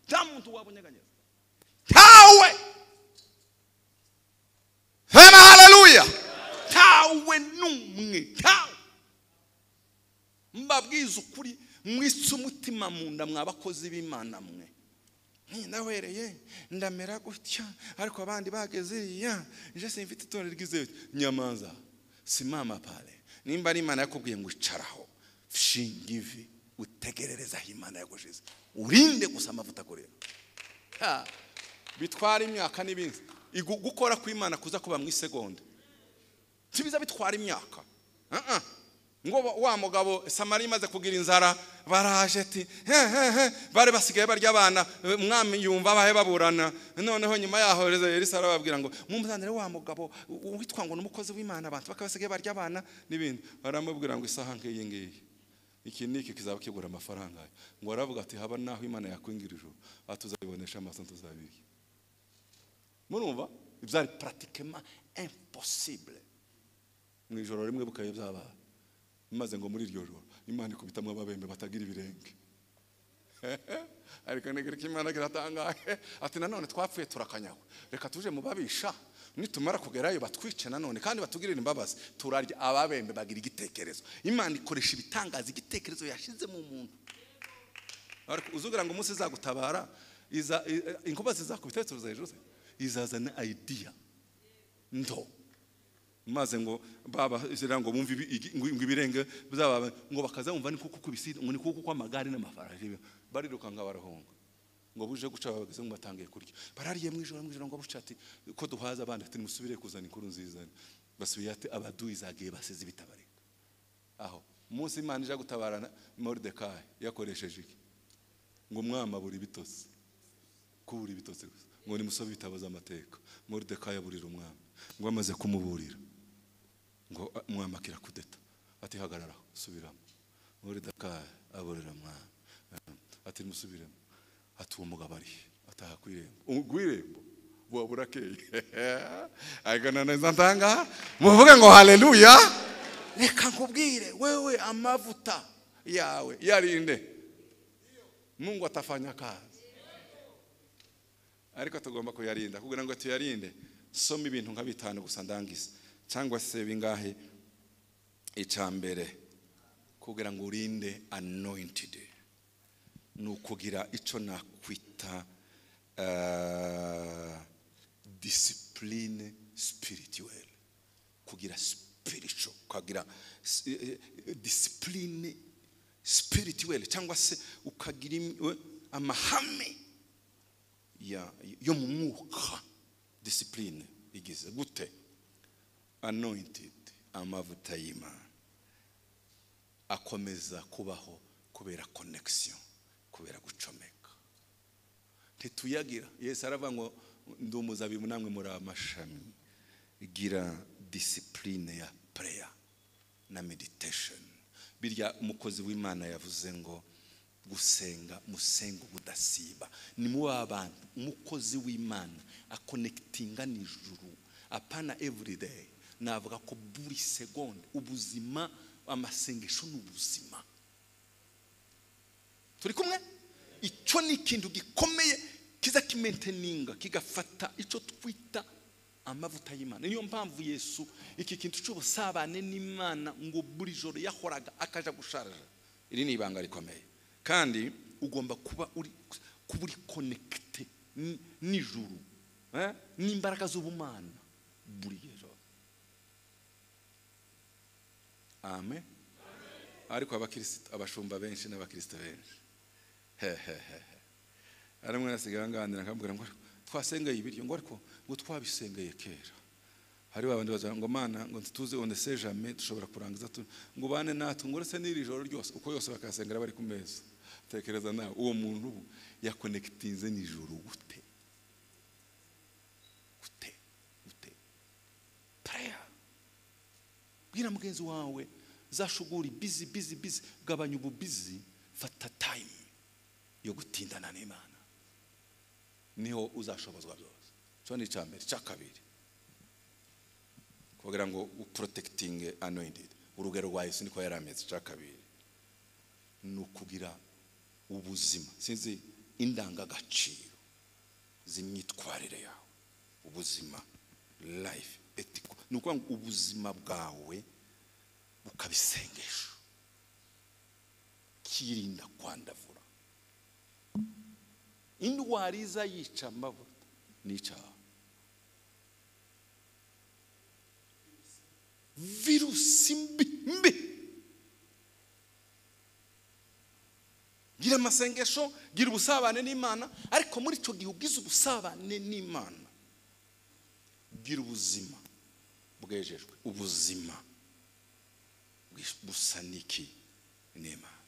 nta muntu wabonyeganyeza, ntawe. Sema haleluya. Ntawe n'umwe, ntawe. Mbabwiza ukuri, mwitse umutima mu nda mwabakozi b'Imana mwe. Ndawereye ndamera gutya, ariko abandi bageze iriya, nje simfite itorero ryizeye. Nyamanza, simama pale. Nimba ari Imana yakubwiye ngo icaraho, shinga ivi utegerereza aho Imana yagushize, urinde gusa amavuta akorera. Bitwara imyaka n'ibindi. Gukora kw'Imana kuza kuba mu isegonda ntibiza bitwara imyaka. Ngo wa mugabo Samariya imaze kugira inzara, baraje ati he bari basigaye barya abana. Umwami yumva bahe baburana. Noneho nyuma yaho Elisa arababwira ngo mumuzanire wa mugabo witwa ngo n'umukozi w'Imana, abantu bakabasigaye barya abana n'ibindi. Baramubwira ngo isaha ngiyi ngiyi iki niki kizaba kigura amafaranga. Ngo aravuga ati haba naho Imana yakwingira ijuru, atuzabibonesha amaso tuzabirya. Murumva ibyari pratiquement impossible, mu ijoro rimwe bukaye byabaye. Maze ngo muri iryo joro Imana ikubitamwe ababembe batagira ibirenge. Ariko nigera Imana kiratangaye ati nanone twapfuye turakanyawe, reka tuje mu babisha, nitumara kugerayo batwice nanone kandi batugirire imbabazi. Turarya. Ababembe bagira igitekerezo. Imana ikoresha ibitangaza, igitekerezo yashize mu muntu. Ariko uzugira ngo umunsi izagutabara, iza inkuba zizakubitekerezo hejuru, izazana idea ndo. Maze ngo baba izira ngo bumva ngo ibirenge byaba, ngo bakaza bumva ni kuko kubisi, ngo ni kuko kwamagare n'amafarashi, barirukanga barahunga. Ngo buje guca babageze ngo batangiye kurya, barariye mu ijoro. Mu ijoro ngo buca ati ko duhaza abandi, ati musubire kuzana inkuru nziza. Basubiye ati abaduyi zagiye basize bitabarika. Aho umunsi Imana ija gutabarana Moridekayi yakoresheje iki? Ngo umwami abura ibitotsi, kubura ibitotsi gusa, ngo nimusobe ibitabo z'amateka. Moridekayi aburira umwami, ngo amaze kumuburira ngo umwami akira kudeta, ati hagarara subiramo. Moridekayi aburira umwami ati musubiremo, ati uwo mugabo ari ataha ku irembo, ku irembo buba burakeye. Ariko neza ntanga muvuge ngo haleluya. Reka nkubwire wewe, amavuta yawe yarinde, Mungu atafanya kazi. Ariko tugomba kuyarinda. Kugira ngo tuyarinde, soma ibintu nka bitanu gusa ndangiza, cyangwa se bingahe. Icambere kugira ngo urinde anointed ni ukugira ico nakwita discipline spirituelle, kugira spiritual, kugira discipline spirituelle, cyangwa se ukagira amahame yo mu mwuka. Discipline igize gute? Anointed, amavuta y'Imana akomeza kubaho kubera connection, kubera gucomeka. Ntituyagira. Yesu aravuga ngo ndi umuzabibu namwe muri amashami. Gira discipline ya prayer na meditation. Birya umukozi w'Imana yavuze ngo gusenga musenga ubudasiba. Ni mu abantu umukozi w'Imana akonectinga n'ijuru, apana everyday, navuga ko buri segonde ubuzima, amasengesho n'ubuzima. Turi kumwe? Icyo ni ikintu gikomeye kiza kimaintaininga, kigafata icyo twita amavuta y'Imana. Niyo mpamvu Yesu iki kintu cy'ubusabane n'Imana ngo buri joro yahoraga akaja gusharja. Iri ni ibanga rikomeye, kandi ugomba kuba uri connecté n'ijuru, n'imbaraga z'ubumana buri joro. Amen. Ariko abakristo, abashumba benshi n'abakristo benshi, he arimwe nasigaye nganira nkabwira ngo twasengeye ibiryo, ngo ariko ngo twabisengeye kera. Hari babandi baza ngo Mana ngo ntituze, on ne sait jamais, dushobora kurangiza ngo bane natwe, ngo uretse n'iri joro ryose uko yose bakasengera bari ku meza. Tekereza nawe uwo muntu ubu yakonectinze n'ijuru gute? Gute? Gute? Prayer. Bwira mugenzi wawe zashuguri busy busy busy, gabanya ubu busy, fata time yo gutindana n'Imana, niho uzashobozwa byose. Cyo ni icambere. Cya kabiri, kugira ngo uprotecting anointed, urugero rwa Yesu niko yarameze. Cya kabiri ni ukugira ubuzima, sinzi indangagaciro z'imyitwarire yawe, ubuzima life ethical, ni ukuvuga ngo ubuzima bwawe bukabisengesho, kirinda kwandavura. Indwara iza yica amavuta n'icyaha, virusi mbi mbi. Gira amasengesho, gira ubusabane n'Imana, ariko muri icyo gihe ugize ubusabane n'Imana, gira ubuzima bwejejwe, ubuzima busa n'iki n'Imana.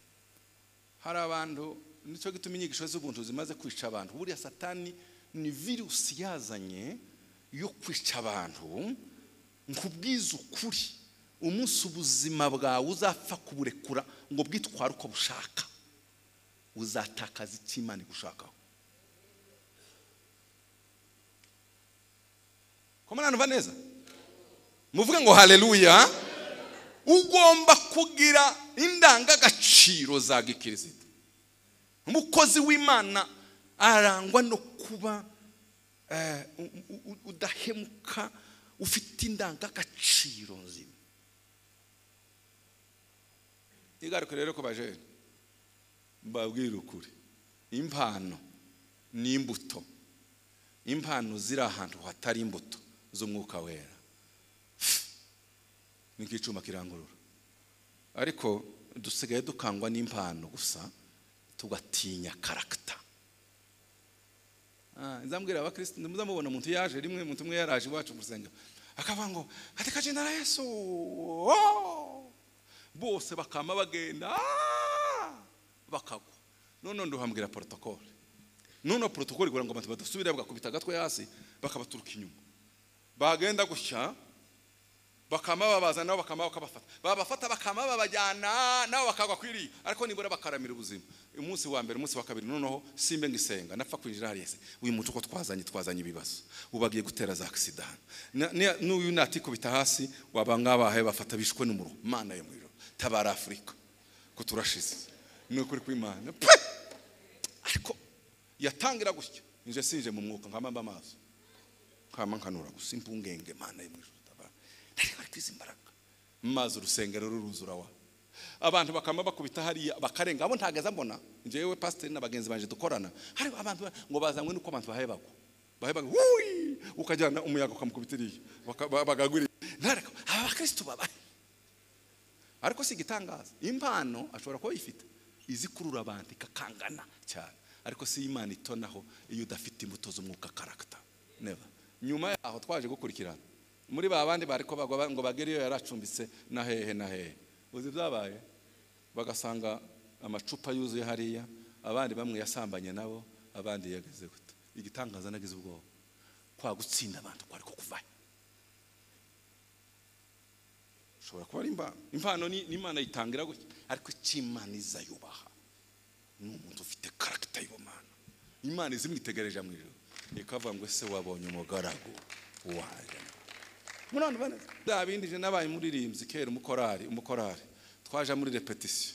Hari abantu, nicyo gituma inyigisho z'ubuntu zimaze kwica abantu. Buriya Satani ni virusi yazanye yo kwica abantu. Nkubwiza ukuri, umunsi ubuzima bwawe uzapfa kuburekura ngo bwitware uko bushaka, uzatakaza icyo Imana igushakaho. Umunanumva neza? Muvuge ngo haleluya. Ugomba kugira indangagaciro za gikristo. Umukozi w'Imana arangwa no kuba udahemuka, ufite indangagaciro nzima. Igaruka rero ko baje mbabwira ukuri, impano n'imbuto, impano ziri ahantu hatari imbuto z'umwuka wera ni nk'icuma kirangurura. Ariko dusigaye dukangwa n'impano gusa, tugatinya character. Nzambwira abakristo, muzamubona umuntu yaje rimwe, umuntu umwe yaraje iwacu gusenga akavuga ngo katika jina la Yesu, bose bakama bagenda bakagwa. None nduhambwira protocole, none protocole kugira ngo abantu badasubira bagakubita agatwe hasi bakabaturuka inyuma, bagenda gushya bakama babaza nabo bakama bakabafata, babafata bakama babajyana nabo bakagwa kwiri, ariko nibura bakaramira ubuzima. Umunsi wa mbere, umunsi wa kabiri, noneho simbe ngisenga napfa kwinjira hariya. Uyu muntu uko twazanye ibibazo, ubagiye gutera za accident, n'uyu natikubita hasi waba ngabahe bafata bishwe n'umuro. Mana yo mwiro tabara Afrika ko turashize n'ukuri kw'Imana. Ariko yatangira gutya, nje sinje mu mwuka nkama amaso nkama nkanura gusa impungenge. Mana yo mwiro tabara, ariko kwiza imbaraga maze urusengero ruruzura wa abantu bakama bakubita hariya bakarenga. Abo ntagaza mbona njewe pastor na bagenzi banje dukorana, hari abantu ngo bazanywe nuko abantu bahaye bagwa wuyi, ukajyana umuyaga ukamukubitiriye bagagwira. Ntareko aba bakristo babaye. Ariko si gitangaza, impano ashobora kuba yifite izikurura abantu ikakangana cyane, ariko si Imana itonaho iyo udafite imbuto z'umwuka, character never. Nyuma yaho twaje gukurikirana muri ba bandi bariko bagwa ngo bagere iyo yaracumbitse na hehe na hehe, uzi byabaye bagasanga amacupa yuzuye hariya, abandi bamwe yasambanye nabo, abandi yageze gute. Igitangaza nagize ubwoba kwa gutsinda abantu kwari ko kuvayo. Ushobora kuba ari impano ni Imana itangira gutya, ariko Imana izayubaha ni umuntu ufite character y'Imana. Imana izimwitegereje mu ijuru ikavuga ngo ese wabonye umugaragu wanjye. Munani bane dabindije nabaye muririmbyi kera, umukorari twaje muri repetition,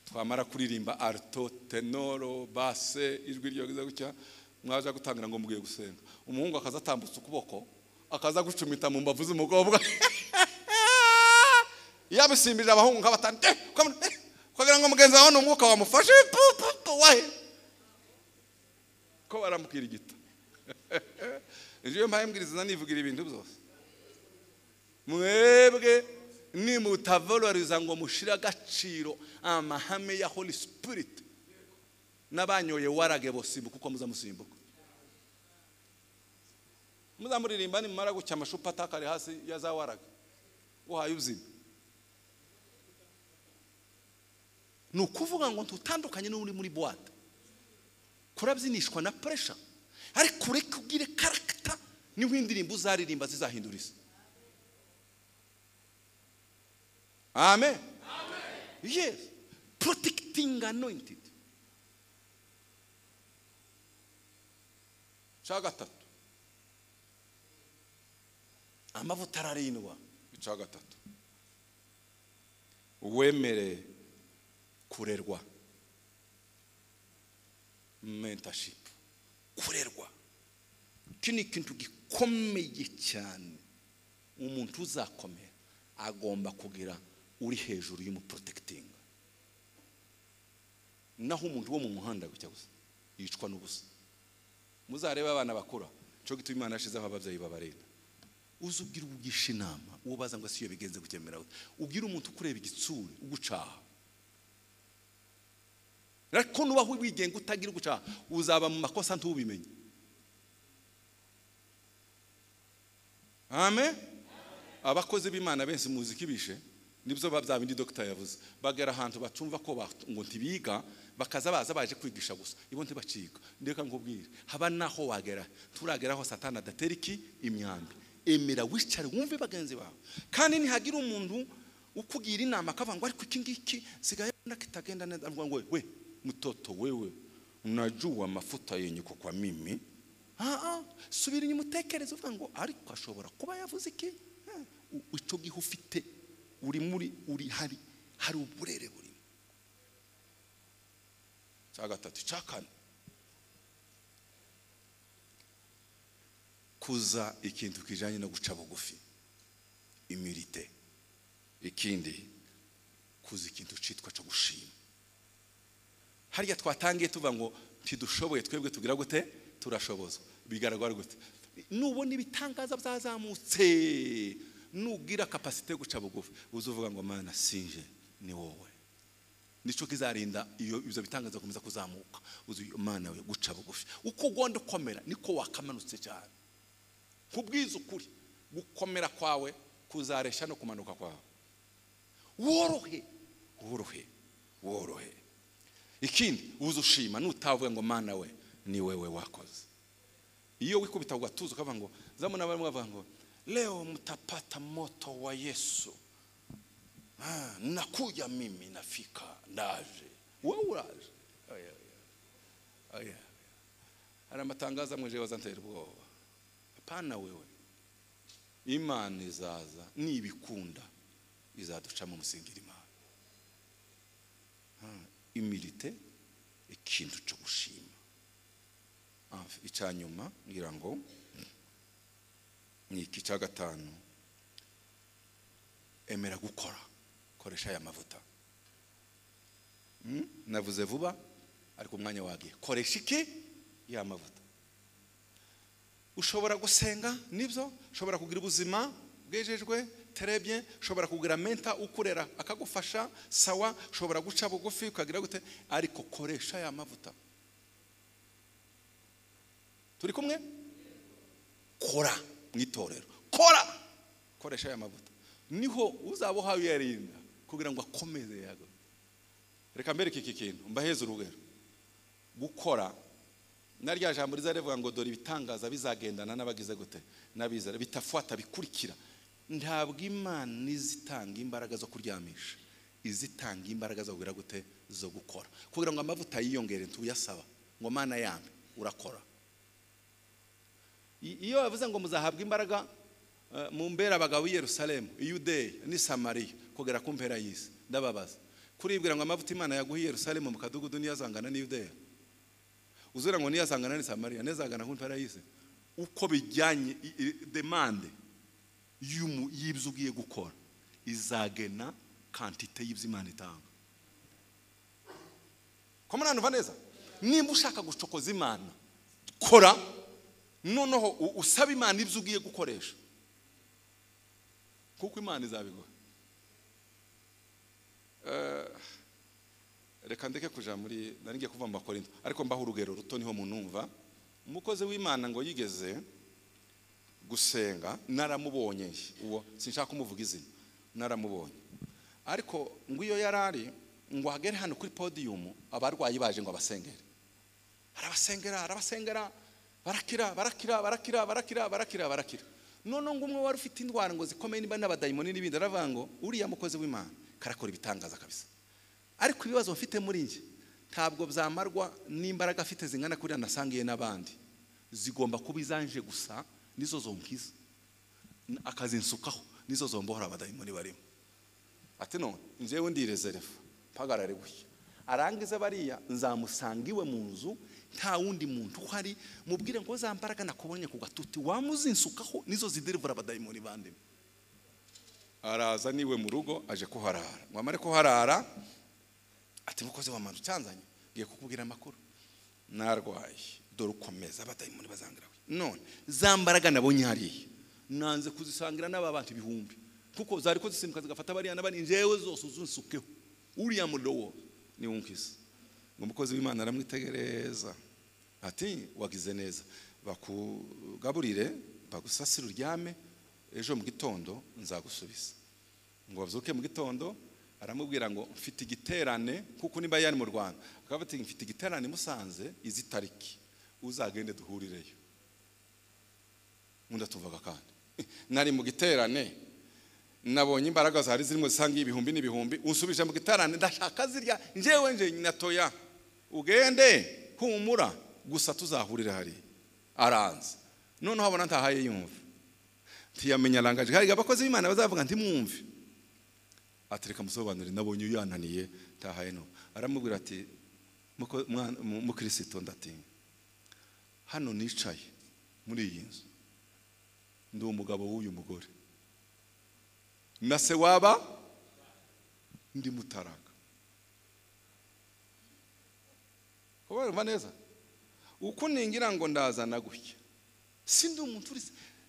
twamara kuririmba alto, tenoro, basse, ijwi ryo gutya, mwaje gutangira ngo mugiye gusenga, umuhungu akaza atambutse ukuboko akaza gucumita mu mbavu z'umukobwa yabisimbije abahungu nkabatanu kugira ngo mugenzi wawe n'umwuka wamufashe wahe ko baramukira igita. Ejo mpaye mbwiriza nivugira ibintu byose, mwebwe nimutavaloriza ngo mushira agaciro amahame ya Holy Spirit, n'abanyoye warage bosimbuka uko muzamusimbuka. Muzamuririmba nimara gucya amashupa atakari hasi ya za warage uhaye ubuzima. Ni ukuvuga ngo tutandukanye n'uri muri boîte kurabyinishwa na pressure, ariko ureke ugire character niho indirimbo uzaririmba zizahindura isi. Amen. Amen. Yes. Protecting anointed. Cya gatatu, amavuta ararindwa. Icya gatatu, wemere kurerwa, mentorship, kurerwa. Iki ni ikintu gikomeye cyane. Umuntu uzakomera agomba kugira uri hejuru y'umuprotecting. Naho umuntu wo mu muhanda gutya gusa yicwa n'ubusa. Muzareba abana bakura, cyo gituma Imana yashizeho ababyeyi babarenda. Uzubwira ubugisha inama, uwo baza ngo siyo bigenze gukemera. Ubwira umuntu kureba igitsure, ugucaha. Ariko nubaho wigenga utagira ugucaha, uzaba mu makosa ntubimenye. Amen. Abakozi b'Imana benshi muziki bishe nibyo bya bindi doctor yavuze, bagera ahantu bacumva ko ngo ntibiga, bakaza baza baje kwigisha gusa, ibo ntibacika. Ndeka nkubwire, haba naho wagera turageraho Satana adatera iki imyambi. Emera wicare wumve bagenzi bawe, kandi nihagira umuntu ukugira inama akavuga ngo ariko iki ngiki sigaye nakitagenda neza, avuga ngo we mtoto wewe unajua mafuta yenye kwa mimi Subira inyuma utekereze uvuga ngo ariko ashobora kuba yavuze iki? Icyo gihe ufite uri muri uri hari hari uburere burimo. Cya gatatu, cya kane, kuza ikintu kijanye no guca bugufi, humilité. Ikindi kuza ikintu citwa cyo gushima. Harya twatangiye tuvuga ngo ntidushoboye, twebwe tugira gute? Turashobozwa. Bigaragara gute? Nubona ibitangaza byazamutse, nugira capacité yo guca bugufi, uzuvuga ngo Mana sinje, ni wowe. Nico kizarinda iyo ibyo bitangaza komeza kuzamuka. Uzu Mana we guca bugufi. Uko ugonda ukomera niko wakamanutse cyane. Kubwiza ukuri, gukomera kwawe kuzaresha no kumanuka kwawe. Worohe, worohe, worohe. Ikindi uzushima nutavuga ngo Mana we ni wewe wakoze. Iyo wikubita ugatuza ukavuga ngo zamuna bamwe bavuga ngo leo mtapata moto wa Yesu. Nakuja mimi, nafika, ndaje. Wewe uraje. Oya, oya. Hari amatangazo amwe je wazantera ubwoba. Hapana wewe. Imana izaza nibikunda izaducamo umusingira Imana. Humilité, ikintu cyo gushima. Icyanyuma ngira ngo ni iki cya gatanu, emera gukora, koresha aya mavuta. Navuze vuba ariko umwanya wagiye. Koresha iki? Ya mavuta. Ushobora gusenga nibyo, ushobora kugira ubuzima bwejejwe très bien, ushobora kugira menta ukurera akagufasha sawa, ushobora guca bugufi ukagira gute, ariko koresha aya mavuta. Turi kumwe? Kora mwitorero, kora, koresha aya mavuta, niho uzaba uyarinda kugira ngo akomeze yago. Reka mbereke iki kintu mbaheze urugero. Gukora na rya jambo rizarevuga ngo dore ibitangaza bizagendana n'abagize gute, n'abizera, bitafuata bikurikira. Ntabwo Imana izitanga imbaraga zo kuryamisha, izitanga imbaraga zo kugira gute, zo gukora. Kugira ngo amavuta yiyongere ntuyasaba ngo Mana yambe, urakora. Iyo bavuze ngo muzahabwa imbaraga mu mbera abagabo i Yerusalemu, i Yudeya ni Samariya kugera ku mpera y'isi, ndababaza kuribwira ngo amavuta Imana yaguha i Yerusalemu mu kadugudu niyazangana ni Yudeya, uzura ngo niyazangana ni Samariya, niyazangana ku mpera y'isi? Uko bijyanye demande y'ibyo ugiye gukora izagena kantite y'ibyo Imana itanga. Ko muranumva neza? Nimba ushaka gucokoza Imana, kora, noneho usaba Imana ibyo ugiye gukoresha, kuko Imana izabiguha. Reka ndeke kuja muri, nari ngiye kuva mu Bakorinto, ariko mbaho urugero ruto niho munumva. Umukozi w'Imana ngo yigeze gusenga, naramubonye, uwo sinshaka kumuvuga izina, naramubonye. Ariko ngo iyo yarari ngo agere hano kuri podium, abarwayi baje ngo abasengere. Arabasengera, arabasengera, barakira, barakira, barakira, barakira, barakira, barakira. None ngo umwe wari ufite indwara ngo zikomeye niba n'abadayimoni n'ibindi, aravuga ngo uriya mukozi w'Imana karakora ibitangaza kabisa. Ariko ibibazo mfite muri nje ntabwo byamarwa n'imbaraga afite zingana kuri nasangiye n'abandi, zigomba kuba izanje gusa, nizo zonkiza akazinsukaho, nizo zombohora abadayimoni barimo. Ati none njewe ndi reserve pagarare gutya, arangiza bariya nzamusanga iwe mu nzu, nta wundi muntu uhari, mubwire ngo za mbaraga nakubonye ku gatuti wamuzinsukaho nizo ziderivura abadayimoni bandimo. Araza niwe mu rugo aje kuharara, ngo amare kuharara ati mukozi wa Mana cyanzanye ngiye kukubwira amakuru, narwaye dore ukomeza abadayimoni bazangira. None za mbaraga nabonye hariya nanze kuzisangira n'aba bantu ibihumbi, kuko zari ko zisimbuka zigafata bariya n'abandi, njewe zose uzunsukeho uriya muriro wo ni unkisa. Ngo umukozi w'Imana aramwitegereza ati wagize neza, bakugaburire bagusasire uryame, ejo mu gitondo nzagusubiza. Ngo bavyuke mu gitondo aramubwira ngo mfite igiterane, kuko nimba yari mu Rwanda akaba ati mfite igiterane Musanze izi tariki, uzagende duhurireyo. Nkunda tuvuga kandi nari mu giterane nabonye imbaraga zari zirimo zisanga ibihumbi n'ibihumbi, unsubije mu giterane ndashaka zirya njewe nje natoya, ugende humura gusa tuzahurira hari. Aranze noneho abona ntahaye yumva, ntiyamenya langaje. Hari abakozi b'Imana bazavuga ntimwumve, ati reka musobanurire, nabonye uyananiye ntahaye no. Aramubwira ati mukristo ndatinya, hano nicaye muri iyi nzu ndi umugabo w'uyu mugore, na se waba ndi mutaraga. Kubarumva neza uko ningira ngo ndazana gutya, sindi umuntu uri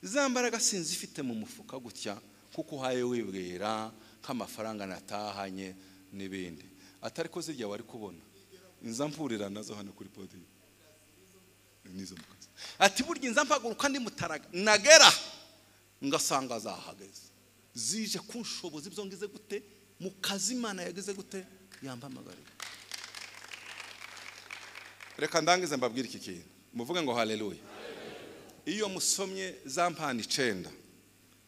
zambaraga sinzi ifite mu mufuka gutya, kuko haye wibwira nk'amafaranga natahanye n'ibindi, atari ko zirya wari kubona inza mpurira nazo hano kuri podium nizo mukazi. Ati burya inza mpaguruka ndi mutaraga, nagera ngasanga zahageze zije kunshoboza ibyo ngize gute mu kazi Imana yagize gute yampamagarira. Reka ndangize mbabwire iki kintu, muvuge ngo haleluya. Iyo musomye za mpano 9,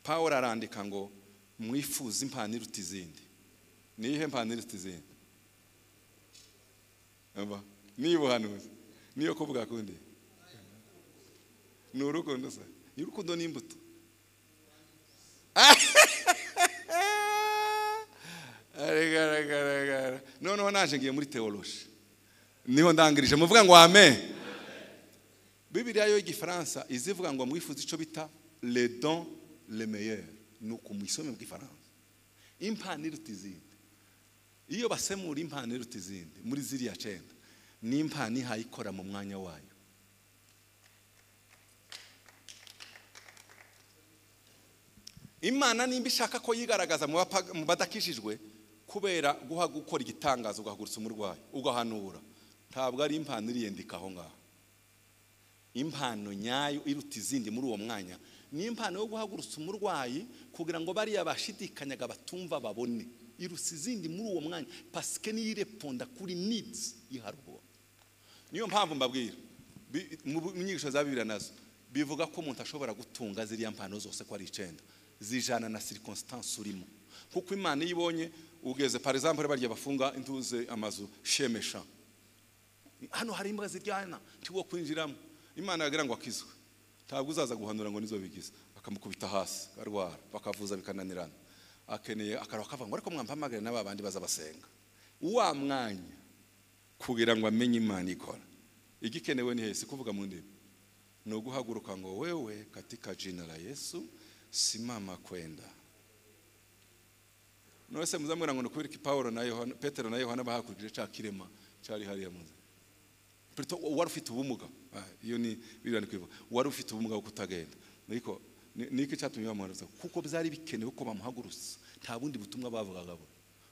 Paul arandika ngo mwifuze impano iruta izindi. Niyihe mpano iruta izindi? Aba ni ubuhanuzi, niyo kuvuga kundi ni urukundo se, ni urukundo n'imbuto. Noneho naje ngiye muri theology, niho ndangirije, muvuga ngo amen. Bibiliya yo y'igifaransa izivuga ngo mwifuze ico bita les dons les meilleurs, nuko mwisome mu gifaransa impano iruta izindi. Iyo basemura impano iruta izindi muri ziriya 9, ni impano ihaye ikora mu mwanya wayo. Imana nimba ishaka ko yigaragaza mu badakishijwe kubera guha gukora igitangazo, ugahagurutsa umurwayi ugahanura, ntabwo ari impano iriyendika aho ngaho. Impano nyayo iruta izindi muri uwo mwanya ni impano yo guhagurutsa umurwayi kugira ngo bariya bashidikanyaga batumva babone. Iruta izindi muri uwo mwanya parce niyo ireponda kuri needs iharubo. Niyo mpamvu mbabwira mu nyigisho za Bibiliya nazo bivuga ko umuntu ashobora gutunga ziriya mpano zose ko ari 9, zijana na circonstance urimo. Kuko Imana ibonye ugeze par exemple barya bafunga intuze amazu shemesha, hano hari imbwa ziryana ntiwo kwinjiramo, Imana yagira ngo akizwe, ntabwo uzaza guhanura ngo nizo bigize, akamukubita hasi arwara, bakavuza bikananirana, akeneye akaro akavuga ngo ariko mwampamagare n'aba bandi baza basenga. Uwa mwanya kugira ngo amenye Imana ikora igikenewe ni hese kuvuga mu ndimi, no guhaguruka ngo wewe katika jina la Yesu simama kwenda. Nose muzamwira ngo nukubiriki Paulo na Yohana, Petero na Yohana bahakurikije ca kirema cari hariya muze. Plutôt wari ufite ubumuga, iyo ni Bibiliya kwivuga, wari ufite ubumuga bwo kutagenda, ariko niki cyatumye bamuharuza? Kuko byari bikenewe ko bamuhagurutsa, nta bundi butumwa bavugaga bo.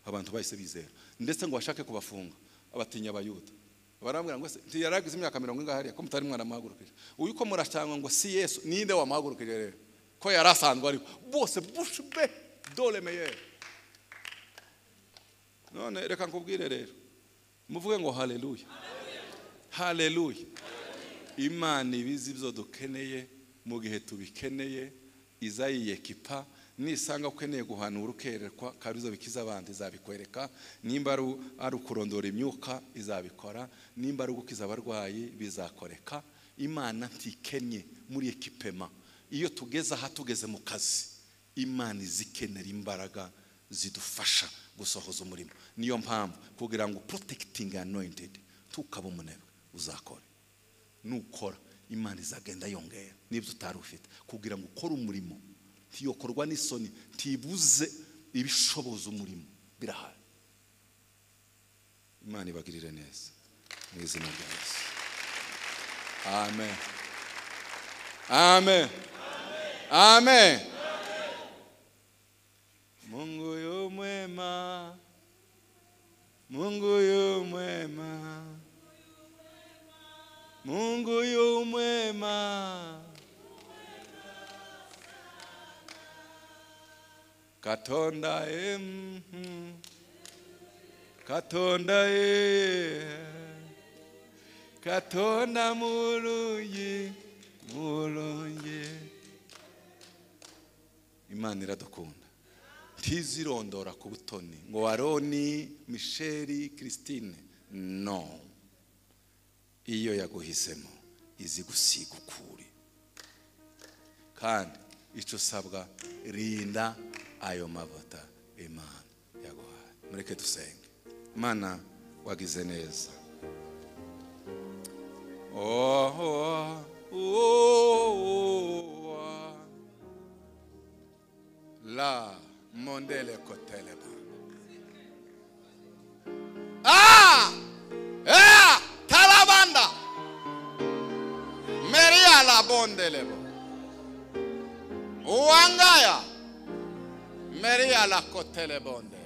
Abantu bahise bizera, ndetse ngo bashake kubafunga, abatinya abayuda. Barambwira ngo se ntiyaragize imyaka 40 ingahe hariya ko mutari mwana muhagurukije, uyu ko murashangwa ngo si Yesu, ninde wamuhagurukije rero ko yarasanzwe ari bose bouche bée dole meilleur. None reka nkubwire rero, muvuge ngo haleluya, haleluya. Imana ibizi ibyo dukeneye mu gihe tubikeneye, izayiyekipa. Nisanga ukeneye guhanura ukerekwa karuzo bikiza abandi izabikwereka, nimba ari ukurondora imyuka izabikora, nimba ari ugukiza abarwayi bizakoreka. Imana ntikenye muri ekipema. Iyo tugeze aha tugeze mu kazi, Imana izikenera imbaraga zidufasha gusohoza umurimo. Niyo mpamvu kugira ngo protecting anointed tukaba umunebwe uzakora, nukora Imana izagenda yongera nibyo utari ufite kugira ngo ukore umurimo. Ntiyokorwa n'isoni, ntibuze ibishoboza umurimo, birahari. Imana ibagirire neza mu izina rya Yesu. Amen, amen, amen. Mungu yu mwema, Mungu yu mwema, Mungu yu mwema. Katonda e, Katonda e, Katonda mulungi, mulungi. Imana iradukunda, ntizirondora ku butoni ngo Aroni, Michel, Christine. No, iyo yaguhisemo izi gusiga ukuri. Kandi icyo usabwa, rinda ayo mavuta Imana yaguhaye. Mureke dusenge. Imana wagize neza. Oh, oh, oh, oh. La mondele koteleba. Ah! Eh! Talabanda. Meria la bondelebo. Uangaya. Meria la kotelebonde.